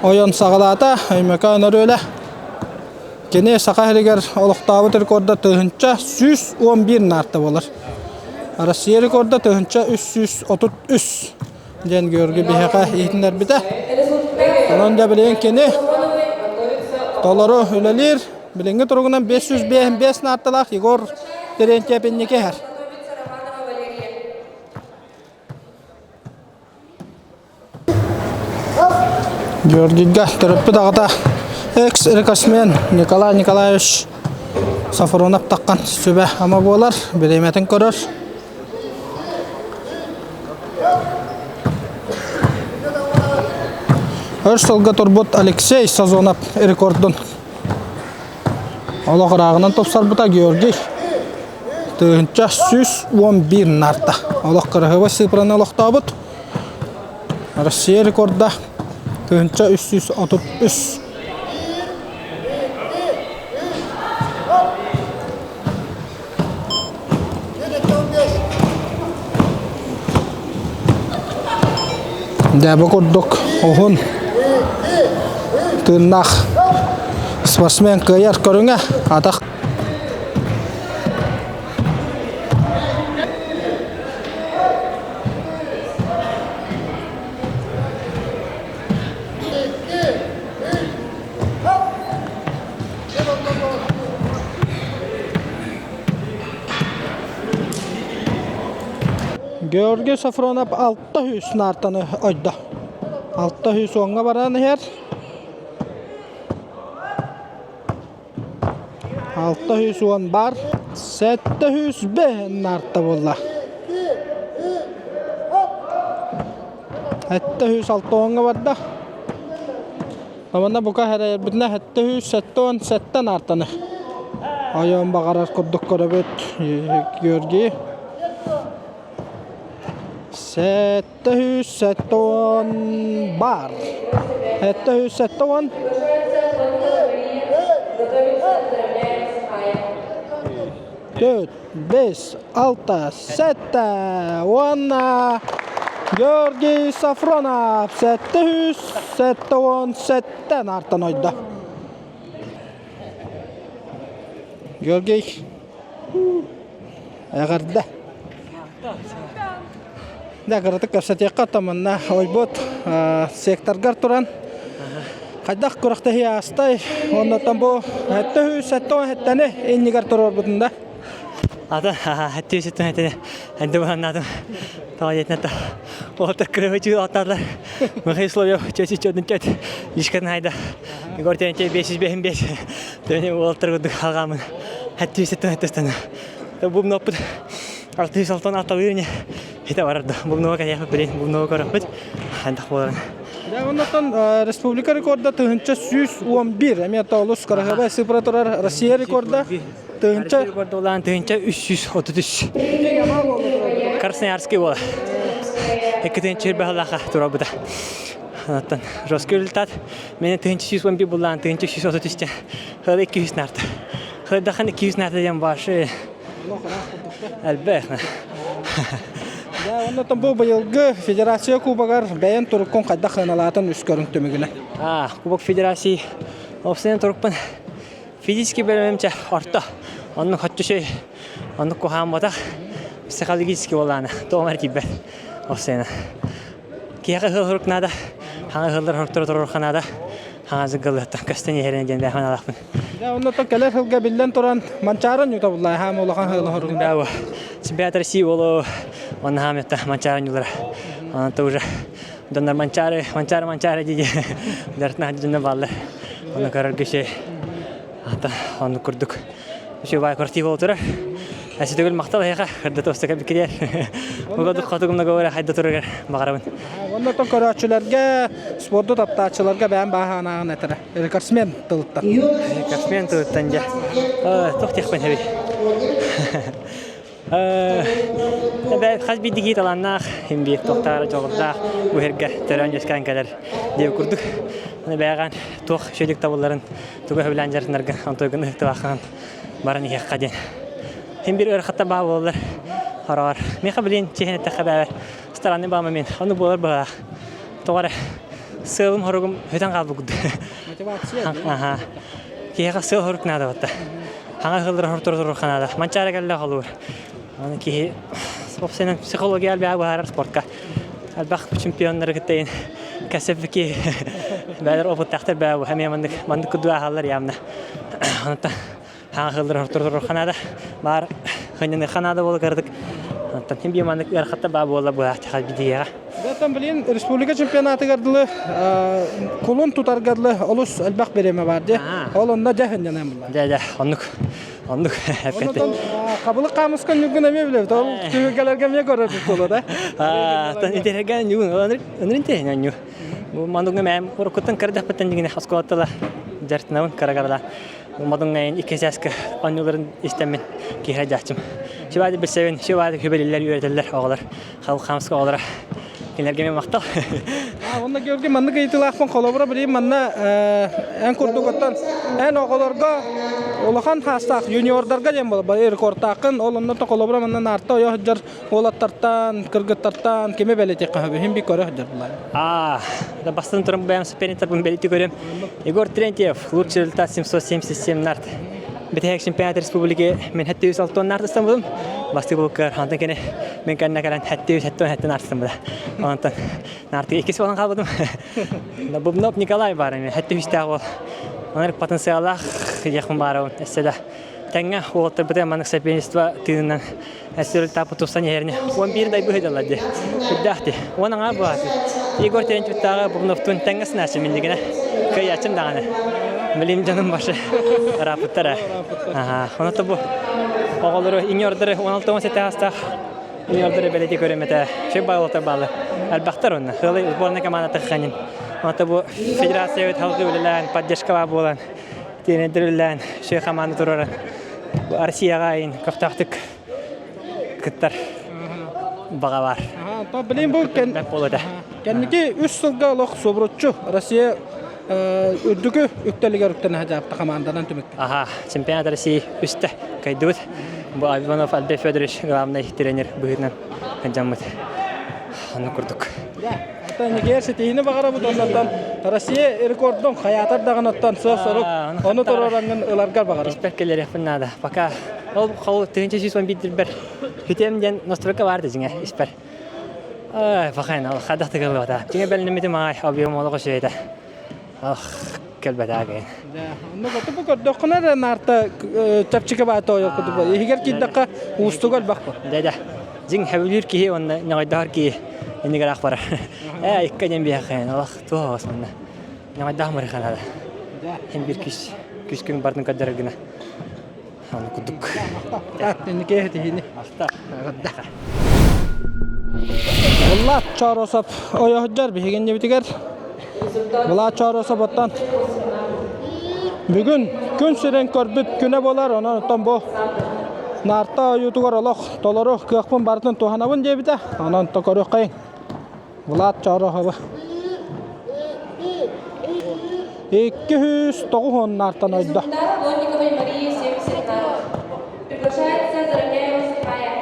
Speaker 2: ойон саҕалаата Өймөкөөн өрүөлэ. Кини Саха сиригэр олохтообут рекорда 1111 наарта буолар. Россия рекорда 1333 диэн Георгий биһиэхэ иһитиннэрбитэ. Онон да билигин кини толору үлэлиир. Билиҥҥи туругунан 555 наарталаах Егор Терентьев инники иһэр. Георгийга төрөппүт аҕата экс-рекордсмен Николай Николаевич Сафронов таххан сүбэ-ама буолар, бириэмэтин көрөр. Өр сылга турбут Алексей Сазонов рекордун олох ырааҕынан тупсарбыта Георгий 1111 нарта. Олох кыраһыабай сыыпыраны олохтообут. Россия рекорда 1333. Дьэ бу курдук уһун тыыннаах спортсмен кыайар көрүҥэ атах Георгий Сафронов 600 наартаны ойдо. 600 уоҥҥа баран иһэр. 610 бар. 705 наарта буолла. 706 уоҥҥа барда. Манна бука эрэйэрбитинэ 777 наартаны ойон баҕарар курдук көрөбүт Георгий. 770 бар. 770. Төрт, бес, алта, сэттэ уонна Георгий Сафронов 777 наартан ойдо. Георгий Эҕэрдэ. Да, кыратык кэпсэтиэххэ оттон ойбут секторгар туран хайдах күрэхтэһии аастай оннуттан бу 777 иннигэр туруорбутун да
Speaker 10: Ата 777 энди буһаннаатым тоҕо Уолаттар кырыһы чыыл аттаатылар. Михаил Соловьев чөчү чөдүн чөт лишкатын хайда. Егор Терентьев 555. Төне уолаттар курдук алҕаамын. 777 Бубноппут 606 атталыыр ини. Хите барар да. Бубнова конечно блин, бубнова көрөппүт. Хантах буоларын.
Speaker 2: Дьэ, оннуттан республика рекорда 1111, эмиэ олус кыраһыабай сыпыра турар Россия рекорда тыһыынча
Speaker 10: рекорда улаан 1333. Красноярский буола. 2 баһылаха турабыта. Онтон жесткий результат. Мени 1111 буллаан 1133 Хылы 200 нарта. Хылдахан 200 нарта диэн башы. Элбэх.
Speaker 2: Дьэ, оннуттан бу быйылгы Федерация Кубогар бэйэн туруккун хайдах сыаналаатын үс көрүҥ түмүгүнэ.
Speaker 10: А, Кубок Федерации Опсайын турукпун физически бэлэмчэ орто. Оннук хоччу оннук куһаамматах психологически буолаана тоҕо тиийбэт опсайына. Киһиэхэ ыһыл хорук наада, хаҥа ыһыллар хоруктары туруорха наада, хаҥа зыгыллыттан көстөн иһэрин диэн бэйэм аналаахпын.
Speaker 2: Дьэ, оннуттан кэлэр сылга биллэн туран Манчаары ньута буллай хаам улахан ыһыл хорук.
Speaker 10: Да, чемпионат России болу, онна хаам это Манчаары ньулара. Онон уже доннор Манчаары, Манчаары, Манчаары дии дартна дьонно бааллар. Оны көрөргө шей ата ону курдук үчүгэй квартира болтура. Әсі түгел мақтал эйха кырда тостака биккидер. Угадык хотугумна говоря хайда турар баҕарабын.
Speaker 2: Онно көрөөччүлэргэ, спорду таптааччыларга бэйэм бааһаанаҕын этэрэ. Рекордсмен тылыттан.
Speaker 10: Рекордсмен тылыттан дьэ. Туох диэхпин эбий. Эбээ хас биирдии талааннаах, син биир туохтаах дьоҕурдаах бу сиргэ төрөөн-үөскээн кэлэр диэбит курдук. Аны бэйэҕин туох үчүгэйдик табылларын, тугу сөбүлээн дьарыктанаргын, онтуйгун ыһыктыбаккын баран иһиэххэ диэн. Син биир ыарахаттар баар буолаллар хороҕор. Миэхэ билин чиэһин эттэххэ бэйэбэр странный баама мин. Ону буолар быһыылаах. Тоҕо эрэ сыалым-соругум сүтэн хаалбыт курдук.
Speaker 2: Мотивация.
Speaker 10: Аха. Киһиэхэ сыал-сорук наада батта. Хаҥа ыһыллар хортор турур ханаада. Манчаары кэллэ холуур. Аны киһи собственно психология элбэҕи быһаарар спортка. Элбэх чемпионнары кытта кэсэппики бээлэр опыттаахтар бээ эмиэ маннык маннык курдук ааһаллар явно. Онтон хаҥа ыһыллар хортор турур ханаада. Баар хынньаныахха наада буола кырдык. Онтон ким биир маннык ыарахаттар баа буола быһаахтаха бидиэҕэ.
Speaker 2: Оттон билигин республика чемпионатыгар дылы кулун тутарга дылы олус элбэх бириэмэ бар дии. Ол онно дьэ хынньаныам булла.
Speaker 10: Дьэ дьэ оннук оннук эппетти.
Speaker 2: Хабылык хаамыска ньургун эмиэ билэбит. Ол түһүлгэлэргэ эмиэ көрөбүт буолуо да.
Speaker 10: Тан итереге ньугун ынырын тиһин ньу. Бу мандуҥҥа мэм уруккуттан кырдахпыттан дигине оскуолаттала дьартынабын кыра-кырала. Мадуҥҥайын икки сааска оонньууларын истэммин киһи дьааччым. Сүбаады билсэбин, сүбаады хүбэлиллэр, үөрэтэллэр оҕолор. Халхамска оҕолоро кинилэргэ мен махтал.
Speaker 2: Онно Георгий маннык ыйытыылаахпын холобура билигин манна эн курдук оттон эн оҕолорго улахан хаастаах юниордарга диэн буолар рекордтааххын ол онно холобура манна наарта ойо сылдьар уолаттартан кыргыттартан кими бэлэтиэххэ сөбүй иһин би көрө сылдьар булаайым.
Speaker 10: А, да бастан туран бэйэм соперниктарбын бэлити көрөм. Егор Терентьев лучший результат 777 нарт. Битеһек чемпионат республики мен 706 нарт ыстамбытым. Бастык булуккар антан кene мен кэннэ кэлэн 777 нартыстым буда. Онтон нарты иккис болан хаалбытым. Бубнов Николай бар эми 703 бол. Онор потенциаллаах диэхпин баарабын. Эссе да тэҥҥэ уолаттарбытыгар маннык соперничество тыынынан эссе тапы тупсан иһэрини 11 дай быһыдалар ди. Үрдээх ди. Уон аҥаар буолааты. Егор Терентьевтааҕы Бубновтуун тэҥҥэ сынааччы миннигинэ. Кыайааччым даҕаны. Билим дьонум башы ырааппыттар. Аха. Оното бу оҕолору иҥордору 16-17 аастаах иҥордору бэлэти көрөм этэ. Шөй баалатар баалы. Элбэхтэр онно. Хылы сборная командата ханин. Оното бу федерация халгы үлэлээн, поддержкалаа буолан, тренердер үлэлээн, шөй команда турарын Россияҕа айын көхтөөхтүк кыттар баҕа бар.
Speaker 2: Билин бу кэнники үс сылга олох субуруччу Россия үрдүкү үктэлигэр үктэнэ садьаапта команданан түмүктэ.
Speaker 10: Аха, чемпионат России үстэ кайдыбыт. Бу Иванов Альберт Федорович главный тренер быһыытынан сылдьаммыт. Оннук курдук.
Speaker 2: Оттон ситиһини баҕарабыт оннуттан Россия рекордун хайаатар даҕаны оттон сыал-сорук ону туруораҥҥын ыларгар баҕарабын.
Speaker 10: Испэр кэлэриэхпин наада. Пока ол хол 1111-бэр хүтем диэн настройка баар да дьиҥэ испэр. Ай, пахайын ал хадах тыгыллыбата. Дьиҥэ бэлинэммитим аай, объем олох үчүгэйдэ. Ах, кэлбэтэ кэйин.
Speaker 2: Онно бу көрдөххүнэ эрэ наарта чэпчэки баата ойох курдук. Иһигэр киирдэххэ уустуга элбэх бу.
Speaker 10: Дьэ дьэ. Дьиҥ хэбилиир киһи уонна ньоҕойдоһор киһи иннигэр ах барар. Ээ, икки диэн биһэххин олох туох оҕус манна. Ньоҕойдоох мырыханада. Хин бир күс күс күн бардын көрдөрөр гына. Аны курдук.
Speaker 2: Инники тиһини.
Speaker 10: Махта.
Speaker 2: Уллаат Чоросов ойоһдьор биһигин дебитигэр. Влад Чоросов оттон бүгүн күн сирин көрбүт күнэ буолар. Онон оттон бу наарта ойуутугар олох толору кыахпын барытын туһанабын диэбитэ. Онон то көрүөххэйиҥ. Влад Чороховы. 209 наартан ойдо.
Speaker 4: Плотниковой Марии 70 нарт. Приглашается Заровняева Сахая.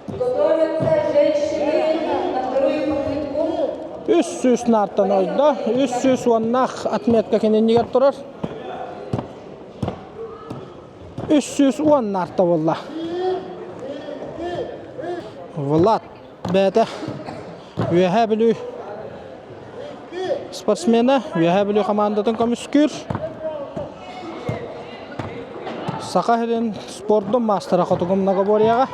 Speaker 4: Готовятся женщины на вторую попытку.
Speaker 2: 300 наартан ойдо. 300 уоннаах отметка кининигэр турар. 310 наарта буолла. Влад бэйэтэ Үөһээ Бүлүү спортсмена, Үөһээ Бүлүү хамаандатын көмүскүүр. Саха сирин спордун маастара хотугу многоборьеҕа.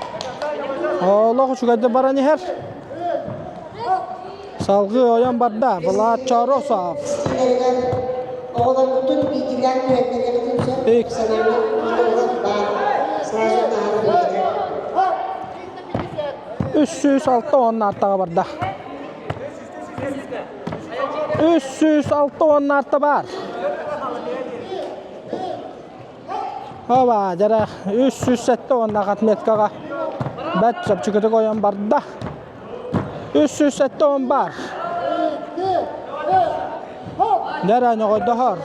Speaker 2: Олох үчүгэйдик баран иһэр. Салгыы ойон барда Влад Чоросов.
Speaker 5: Оҕолорбутун биирдиилээн түһэрдэриэхтин сөп. Санааммыт фотограф баар. Сразу таһааран биэрэр.
Speaker 2: 306 наартаҕа барда. 306 наарта баар. Оба, дьара 307 уоннаах отметкаҕа бэт чэпчэкитик ойон барда. 370 баар. Дьара ньоҕойдоһор.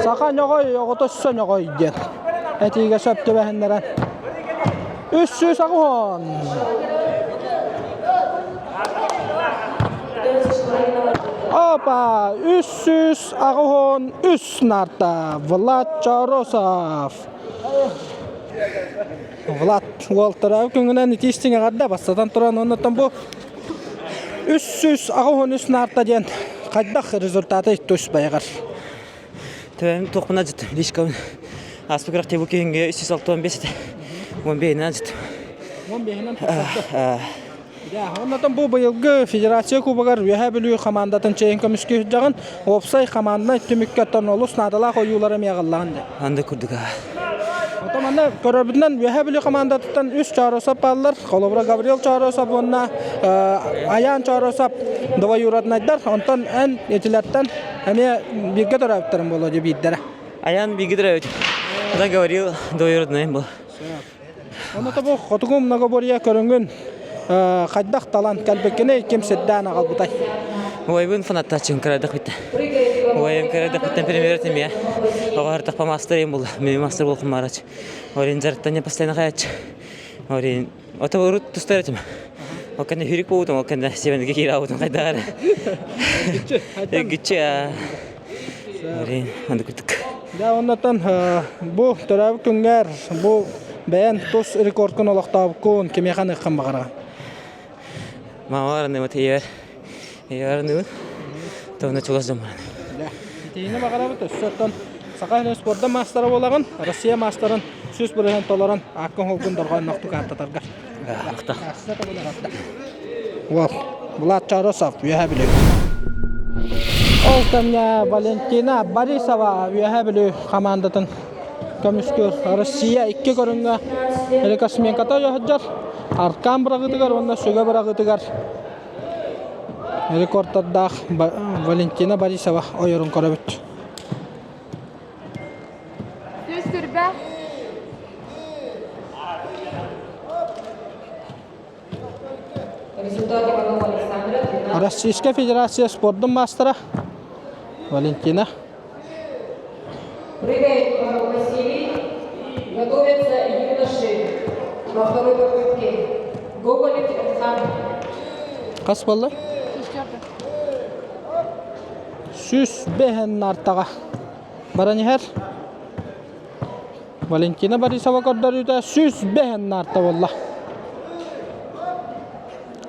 Speaker 2: Саха ньоҕой оҕото өссө ньоҕой диэн этиигэ сөп түбэһиннэрэн 380. Опа, 383 нарта Влад Чоросов. Влад уолтара күҥүнэн итиистиҥ эҕэрдэ бастатан туран оннуттан бу 383 нарта диэн хайдах результаты тус байҕар?
Speaker 10: Төбөм туохпун адьыт личкабын ааспыт күрэхтии бу күһүҥҥэ 365 этэ. 15-инэн адьыт.
Speaker 2: 15-инэн тахсарда. Оннотон бу быйылгы Федерация Кубогар Үөһээ Бүлүү хамаандатын чэйин көмүскүү сылдьаҕын. Уопсай хамаанданы түмүккэ оттон олус наадалаах ойуулары эмиэ аҕаллаҕын дии.
Speaker 10: Анда курдук
Speaker 2: Оттон манна көрөрбүтүнэн Үөһээ Бүлүү хамаандатыттан үс Чооросов бааллар. Холобура Гаврил Чооросов уонна Айаан Чооросов двоюроднайдар. Онтон эн итилэртэн эмиэ бииргэ төрөөбүттэрин буолуо дии биирдэрэ.
Speaker 10: Аян бииргэ төрөөбүт. Когда говорил, двоюродной был.
Speaker 2: Онно бу хотугу многоборье көрүҥүн хайдах талан кэлбиккиний, ким сирдээн аҕалбытай?
Speaker 10: Уойбун фанаттааччым кырадах битте. Уойум кырадах биттен премьер тимия. Оҕо тахпа мастер им була. Мен мастер болхум марач. Орин жарттан постоянно хаяч. Орин ото урут тустар этим. Ол кэннэ хүрүк буутум, ол кэннэ сибэнге киирабытым хайдаар. Гүччү. Орин анда күтүк.
Speaker 2: Дьэ оннотон бу төрөөбүт күҥҥэр бу бэйэн тус рекордкун олохтообуккун кимиэхэ аныаххын баҕараҕын?
Speaker 10: Мамалар аныыбыт ийэбэр. Ийэбэр аныыбын. Туһуна чугас дьоммор
Speaker 2: Дьэ, итиини баҕарабыт өссө оттон Саха сирин спорда маастара буолаҕын, Россия маастарын 100% толорон ааккын-холгун дорҕоонноохтук ааттатаргар. Уол, Влад Чоросов, Үөһээ Бүлүү. Ол кэмҥэ Валентина Борисова Үөһээ Бүлүү хамаандатын көмүскүүр. Россия икки көрүҥҥэ рекордсменката сылдьар. Аркан быраҕыытыгар уонна сүгэ быраҕыытыгар рекордтардаах Валентина Борисова ойорун көрөбүт.
Speaker 11: Түс түрбэ.
Speaker 4: Результат Иванова Александра 12.
Speaker 2: Российская Федерация спордун маастара Валентина.
Speaker 4: Прыгает Иванов Василий. Готовятся юноши во второй попытке. Гоголев Александр.
Speaker 2: Хас буолла? 105 нартаҕа баран иһэр. Валентина Борисова көрдөрүүтэ 105 наарта буолла.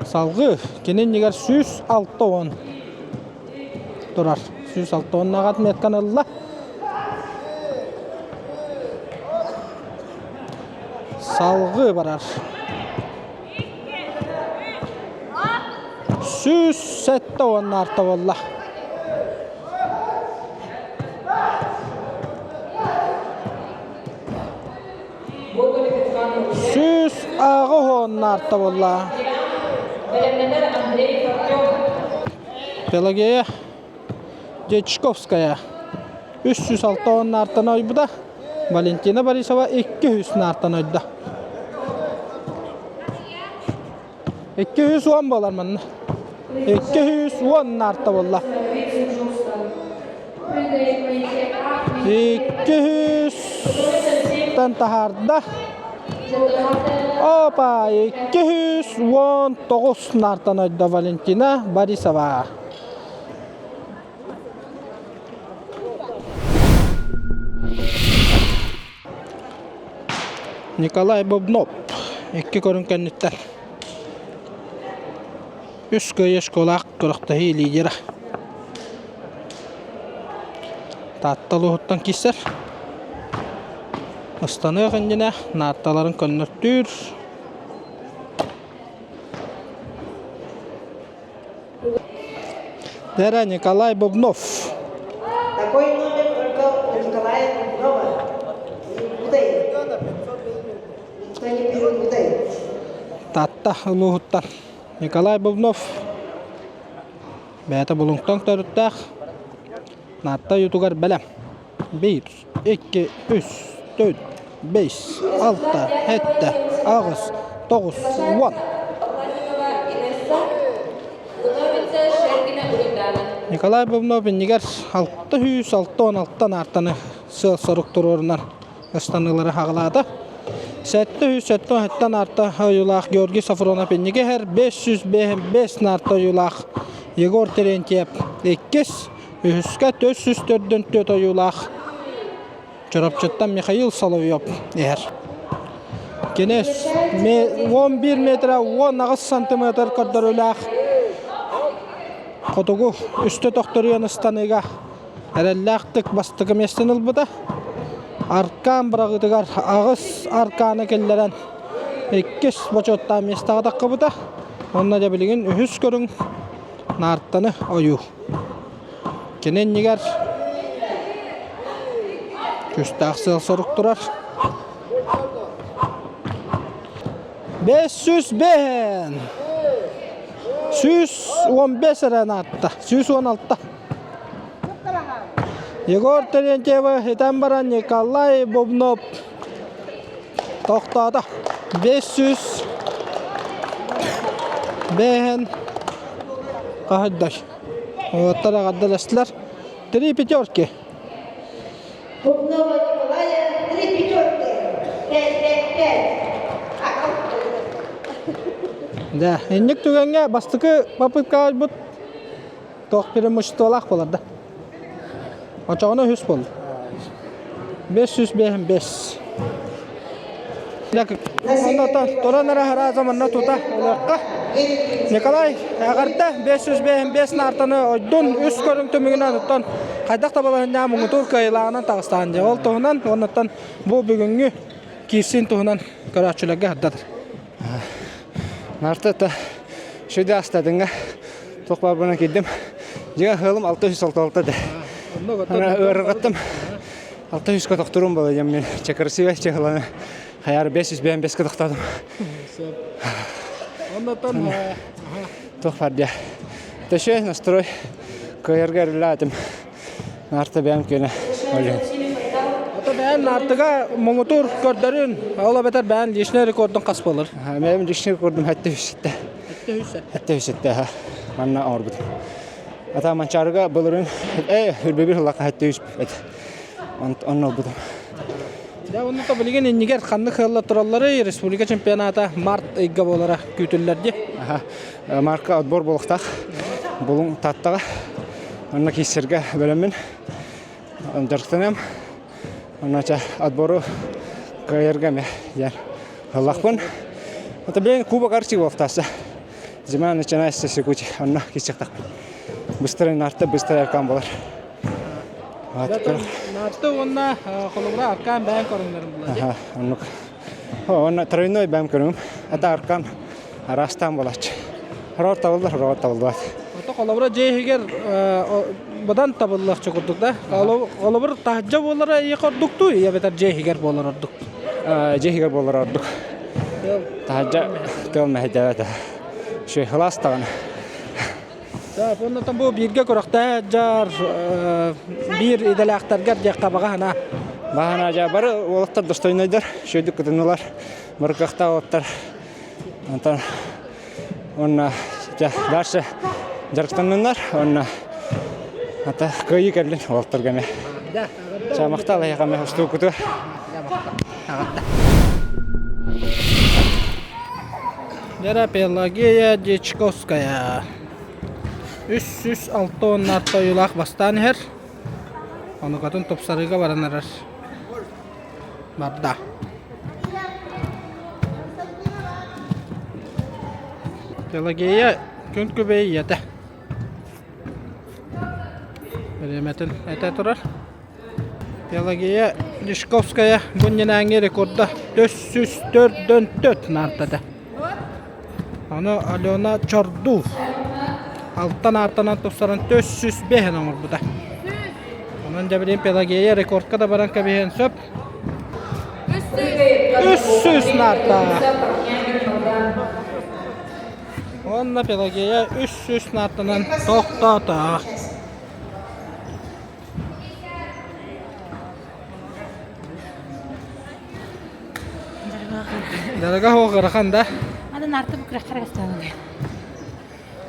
Speaker 2: Салгыы кини иннигэр 160 турар. 160 отметканы ылла. Салгыы барар. 170 наарта буолла. 180 наарта буолла.
Speaker 4: Бэлэмнэнэр Андрей Артемов.
Speaker 2: Пелагея Дьячковская 360 наартан ойбута. Валентина Борисова 200 наартан ойда. 210 буолар манна. 210 наарта буолла. 200-тан таһаарда. Опа, 219 наартан ойда Валентина Борисова. Николай Бубнов икки көрүҥ кэнниттэн үс кыайыы школаах күрэхтэһии лидера. Таатта улууһуттан киирсэр. Ыстаныах иннинэ наарталарын көннөртүүр. Дера Николай Бубнов.
Speaker 5: Такой номер только у Николая Бубнова. Не путай. Никто не перепутает.
Speaker 2: Таатта улууһуттан Николай Бубнов бэйэтэ Булуҥтан төрүттээх Наатта уйутугар бэлэм. Биир, икки, үс, төрт, бэс, алта, сэттэ, аҕыс, тоҕус, уон. Николай Бубнов иннигэр 666 наартаны сыал-сорук туруорунан ыстаныылары хаҕылаата. 777 наарта ойуулаах Георгий Софронов иннигэ иһэр, 505 наарта ойуулаах Егор Терентьев иккис, Үһүскэ 404 ойуулаах Чурапчыттан Михаил Соловьев иһэр. Кини 11 метрэ 18 сантиметр көрдөрүүлээх хотугу үстэ тохторуйан ыстаныыга эрэллээхтик бастакы миэстэни ылбыта. Аркаан быраҕыытыгар аҕыс аркааны киллэрэн иккис бочуоттаах миэстэҕэ таххыбыта. Онно дьэ билигин үһүс көрүҥ Наартаны ойуу. Кини иннигэр күүстээх сыал-сорук турар. 505 115 эрэ наатта. 116. Егор Терентьевы итэн баран Николай Бубнов тохтоото. 500 бэһэн хаһыйдай. Уоттар аҕардаластылар. Три пятерки.
Speaker 5: Бубнова Николая три пятерки. Пять, пять, пять.
Speaker 2: Да, инник түгэҥҥэ бастакы попытка бут туох преимуществолаах буолар да. Очоҕуна үһүс буолла. 505 Оннотон туран эрэ арааза манна тута ылыахха. Николай эҕэрдэ 505 наартаны ойдун үс көрүҥ түмүгүнэн оттон хайдах да балаһынньаа муҥутуур кыайыылааҕынан таҕыстаан дьэ ол туһунан уоннаттан бу бүгүҥҥү киирсиин туһунан көрөөччүлэргэ сырдатар.
Speaker 9: Нарта это шөйдө астадыңа туох баарбынан киирдим. Дьиҥэ ыалым 666 да. Ыарырҕаттым. 600 тохторум буола диэн мен чэ красивая чехланы хаяр 555 тохтоотум.
Speaker 2: Оннотон
Speaker 9: Туох бар диэ. Төшө настрой кыайарга эрэлээтим. Наарта бэйэм күнэ олен.
Speaker 2: Ото бэйэн наартыга муҥутуур көрдөрүн, ол эбэтэр бэйэн личный рекордун хас буолар?
Speaker 9: Бэйэм личный рекордум хэттэ үсэтте. Хэттэ үсэтте манна оҥорбутум. Ата Манчаарыга былырын э үрбэбир хыллака хэттэ үс онно ылбытым.
Speaker 2: Дьэ, онно билигин иннигэр ханнык ыаллар туралларый? Республика чемпионата март ыйга буолара күүтүллэр дии.
Speaker 9: Марка отбор буолуохтаах. Булуҥ Тааттаҕа. Онно киирсэргэ бэлэммин. Дьарыктаныам. Онно ча отбору кыайарга эмэ диэн ыллахпын. Это блин кубок Арчи буолуохтаах. Зима начинается с Якутии. Онно киирсиэхтаахпын. Быстрый нарта, быстрый аркан буолар.
Speaker 2: Нарты уонна холобура аркан бэйэн көрүҥнэрин булар.
Speaker 9: Оннук. Онно тройной бэйэм көрүҥүм. Это аркан араастаан буолааччы. Хороор табыллар, хороор табыллыбат.
Speaker 2: Ото холобура дьиэ иһигэр быдан табыллыахча курдук да. Холобур таһырдьа буолара ийэ ордуктуу, ийэ эбэтэр дьиэ иһигэр буолар ордук.
Speaker 9: Дьиэ иһигэр буолар ордук. Таһырдьа тыал мэһэйдээбэт. Үчүгэй, сылаас даҕаны.
Speaker 2: Так, оннотон бу бииргэ күрэхтэһэ дьар биир идэлээхтэргэр диэххэ баҕа санаа.
Speaker 12: Баҕа санаа дьэ бары уолаттар достойнайдар, үчүгэйдик кытыннылар, бары кыахтаах уолаттар. Онтон уонна дьэ дальше дьарыктанныннар уонна ата кыайыы кэллин уолаттарга эмэ. Ча махтал эһиэхэ эмэ устуукуту.
Speaker 2: Вера Пелагея Дьячковская 306 уоннаатта ойуулаах бастаан иһэр. Онукатын тупсарыыга баран эрэр. Барда. Пелагея күн күбэй ийэтэ. Бириэмэтин этэ турар. Пелагея Дьячковская бу иннинээҥҥи рекорда 404 наартата. Ону Алена Чордув алтан аартанан тупсаран 405 оҥорбута. Онон дьэ билигин Пелагея рекордка да баран кэбиһиэн сөп. 300 наарта. Уонна Пелагея 300 наартанан тохтоото. Дорога суох ыарахан да?
Speaker 13: Аны нарты бу күрэххэ кастаанын.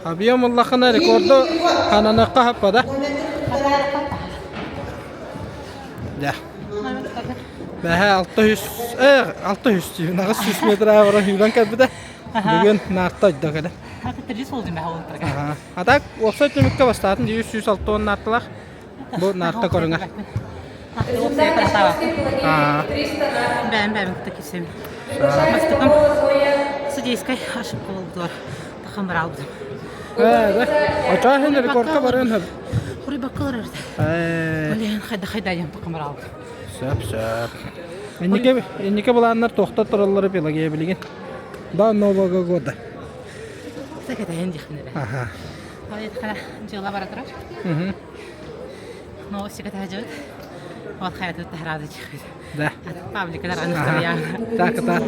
Speaker 2: Объем ыллахына рекорду хананыахха хаппа да? Да. Бэһэ 600 э 600 дии 800 метр аара сүүрэн кэлбитэ. Бүгүн наарта ойдо кэлэ.
Speaker 13: Аты тирис болду мэ холтарга.
Speaker 2: А так уопсай түмүккэ бастаатын 160 наарталаах. Бу наарта көрүҥэ.
Speaker 13: Бэм бэм кытта кисим. Бастакым судейскай ошибка болдуар. Тахам баралбытым.
Speaker 2: Ээ, очоо хин рекордка барыан хөп.
Speaker 13: Хури баккалар эрде.
Speaker 2: Ээ.
Speaker 13: Олен хайда хайда ям тахам баралбытым.
Speaker 2: Сөп сөп. Инники инники былааннар туохта тураллары Пелагея билигин. До Нового года.
Speaker 13: Так это дихнere.
Speaker 2: Ага.
Speaker 13: Дьыала бара турар. Новости катаһадьыбыт. Вот хайатыт таһараады
Speaker 2: Да.
Speaker 13: Пабликалар аныстарыйа.
Speaker 2: Так, так.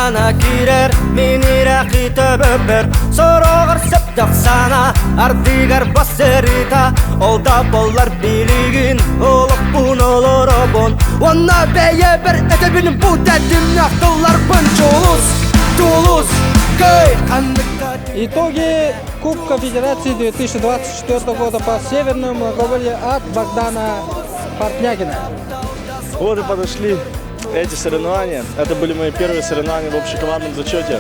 Speaker 14: Сана киирэр мин ирэхи төбөбөр Сороҕор сөптөх сана ардыгар бассырыта Ол да боллар билигин олохпун олоробун Уонна бэйэбэр этэбин бу тэтимнээх тылларбын Дьулус, дьулус, кый ханнык
Speaker 2: Итоги Кубка Федерации 2024 года по Северному многоборью от Богдана Портнягина.
Speaker 8: Вот и подошли эти соревнования. Это были мои первые соревнования в общекомандном зачете.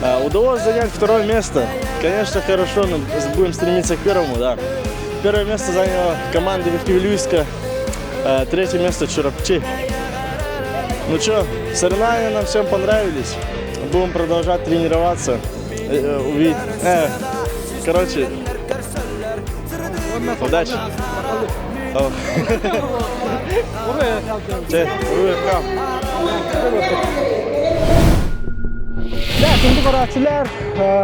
Speaker 8: А, удалось занять второе место. Конечно, хорошо, но будем стремиться к первому, да. Первое место заняла команда Верхневилюйска, а, третье место Чурапчи. Ну что, соревнования нам всем понравились. Будем продолжать тренироваться. Э, э, увидеть. Э, короче, удачи. Чэ,
Speaker 2: Дэ, күндү көрөөччүлэр,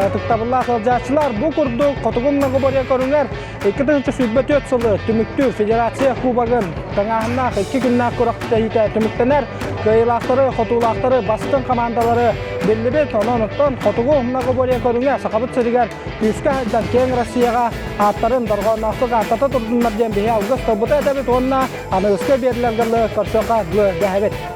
Speaker 2: ытыктабыллаах ыалдьааччылар, бу курдук Хотугу многоборье көрүҥэр 2024 сылы түмүктүүр Федерация Кубогын тыҥааһыннаах икки күннээх күрэхтэһиитэ түмүктэнэр. Кыайыылаахтары, хотуулаахтары, бастыҥ хамаандалары биллибит. Онон оттон Хотугу многоборье көрүҥэ Сахабыт сиригэр күүскэ сайдан киэҥ Россияҕа ааттарын дорҕоонноохтук ааттата турдуннар диэн биһи алгыс тылбыта этэбит уонна аныгыскы биэрилэргэ көрсүөххэ дылы дэһэбит.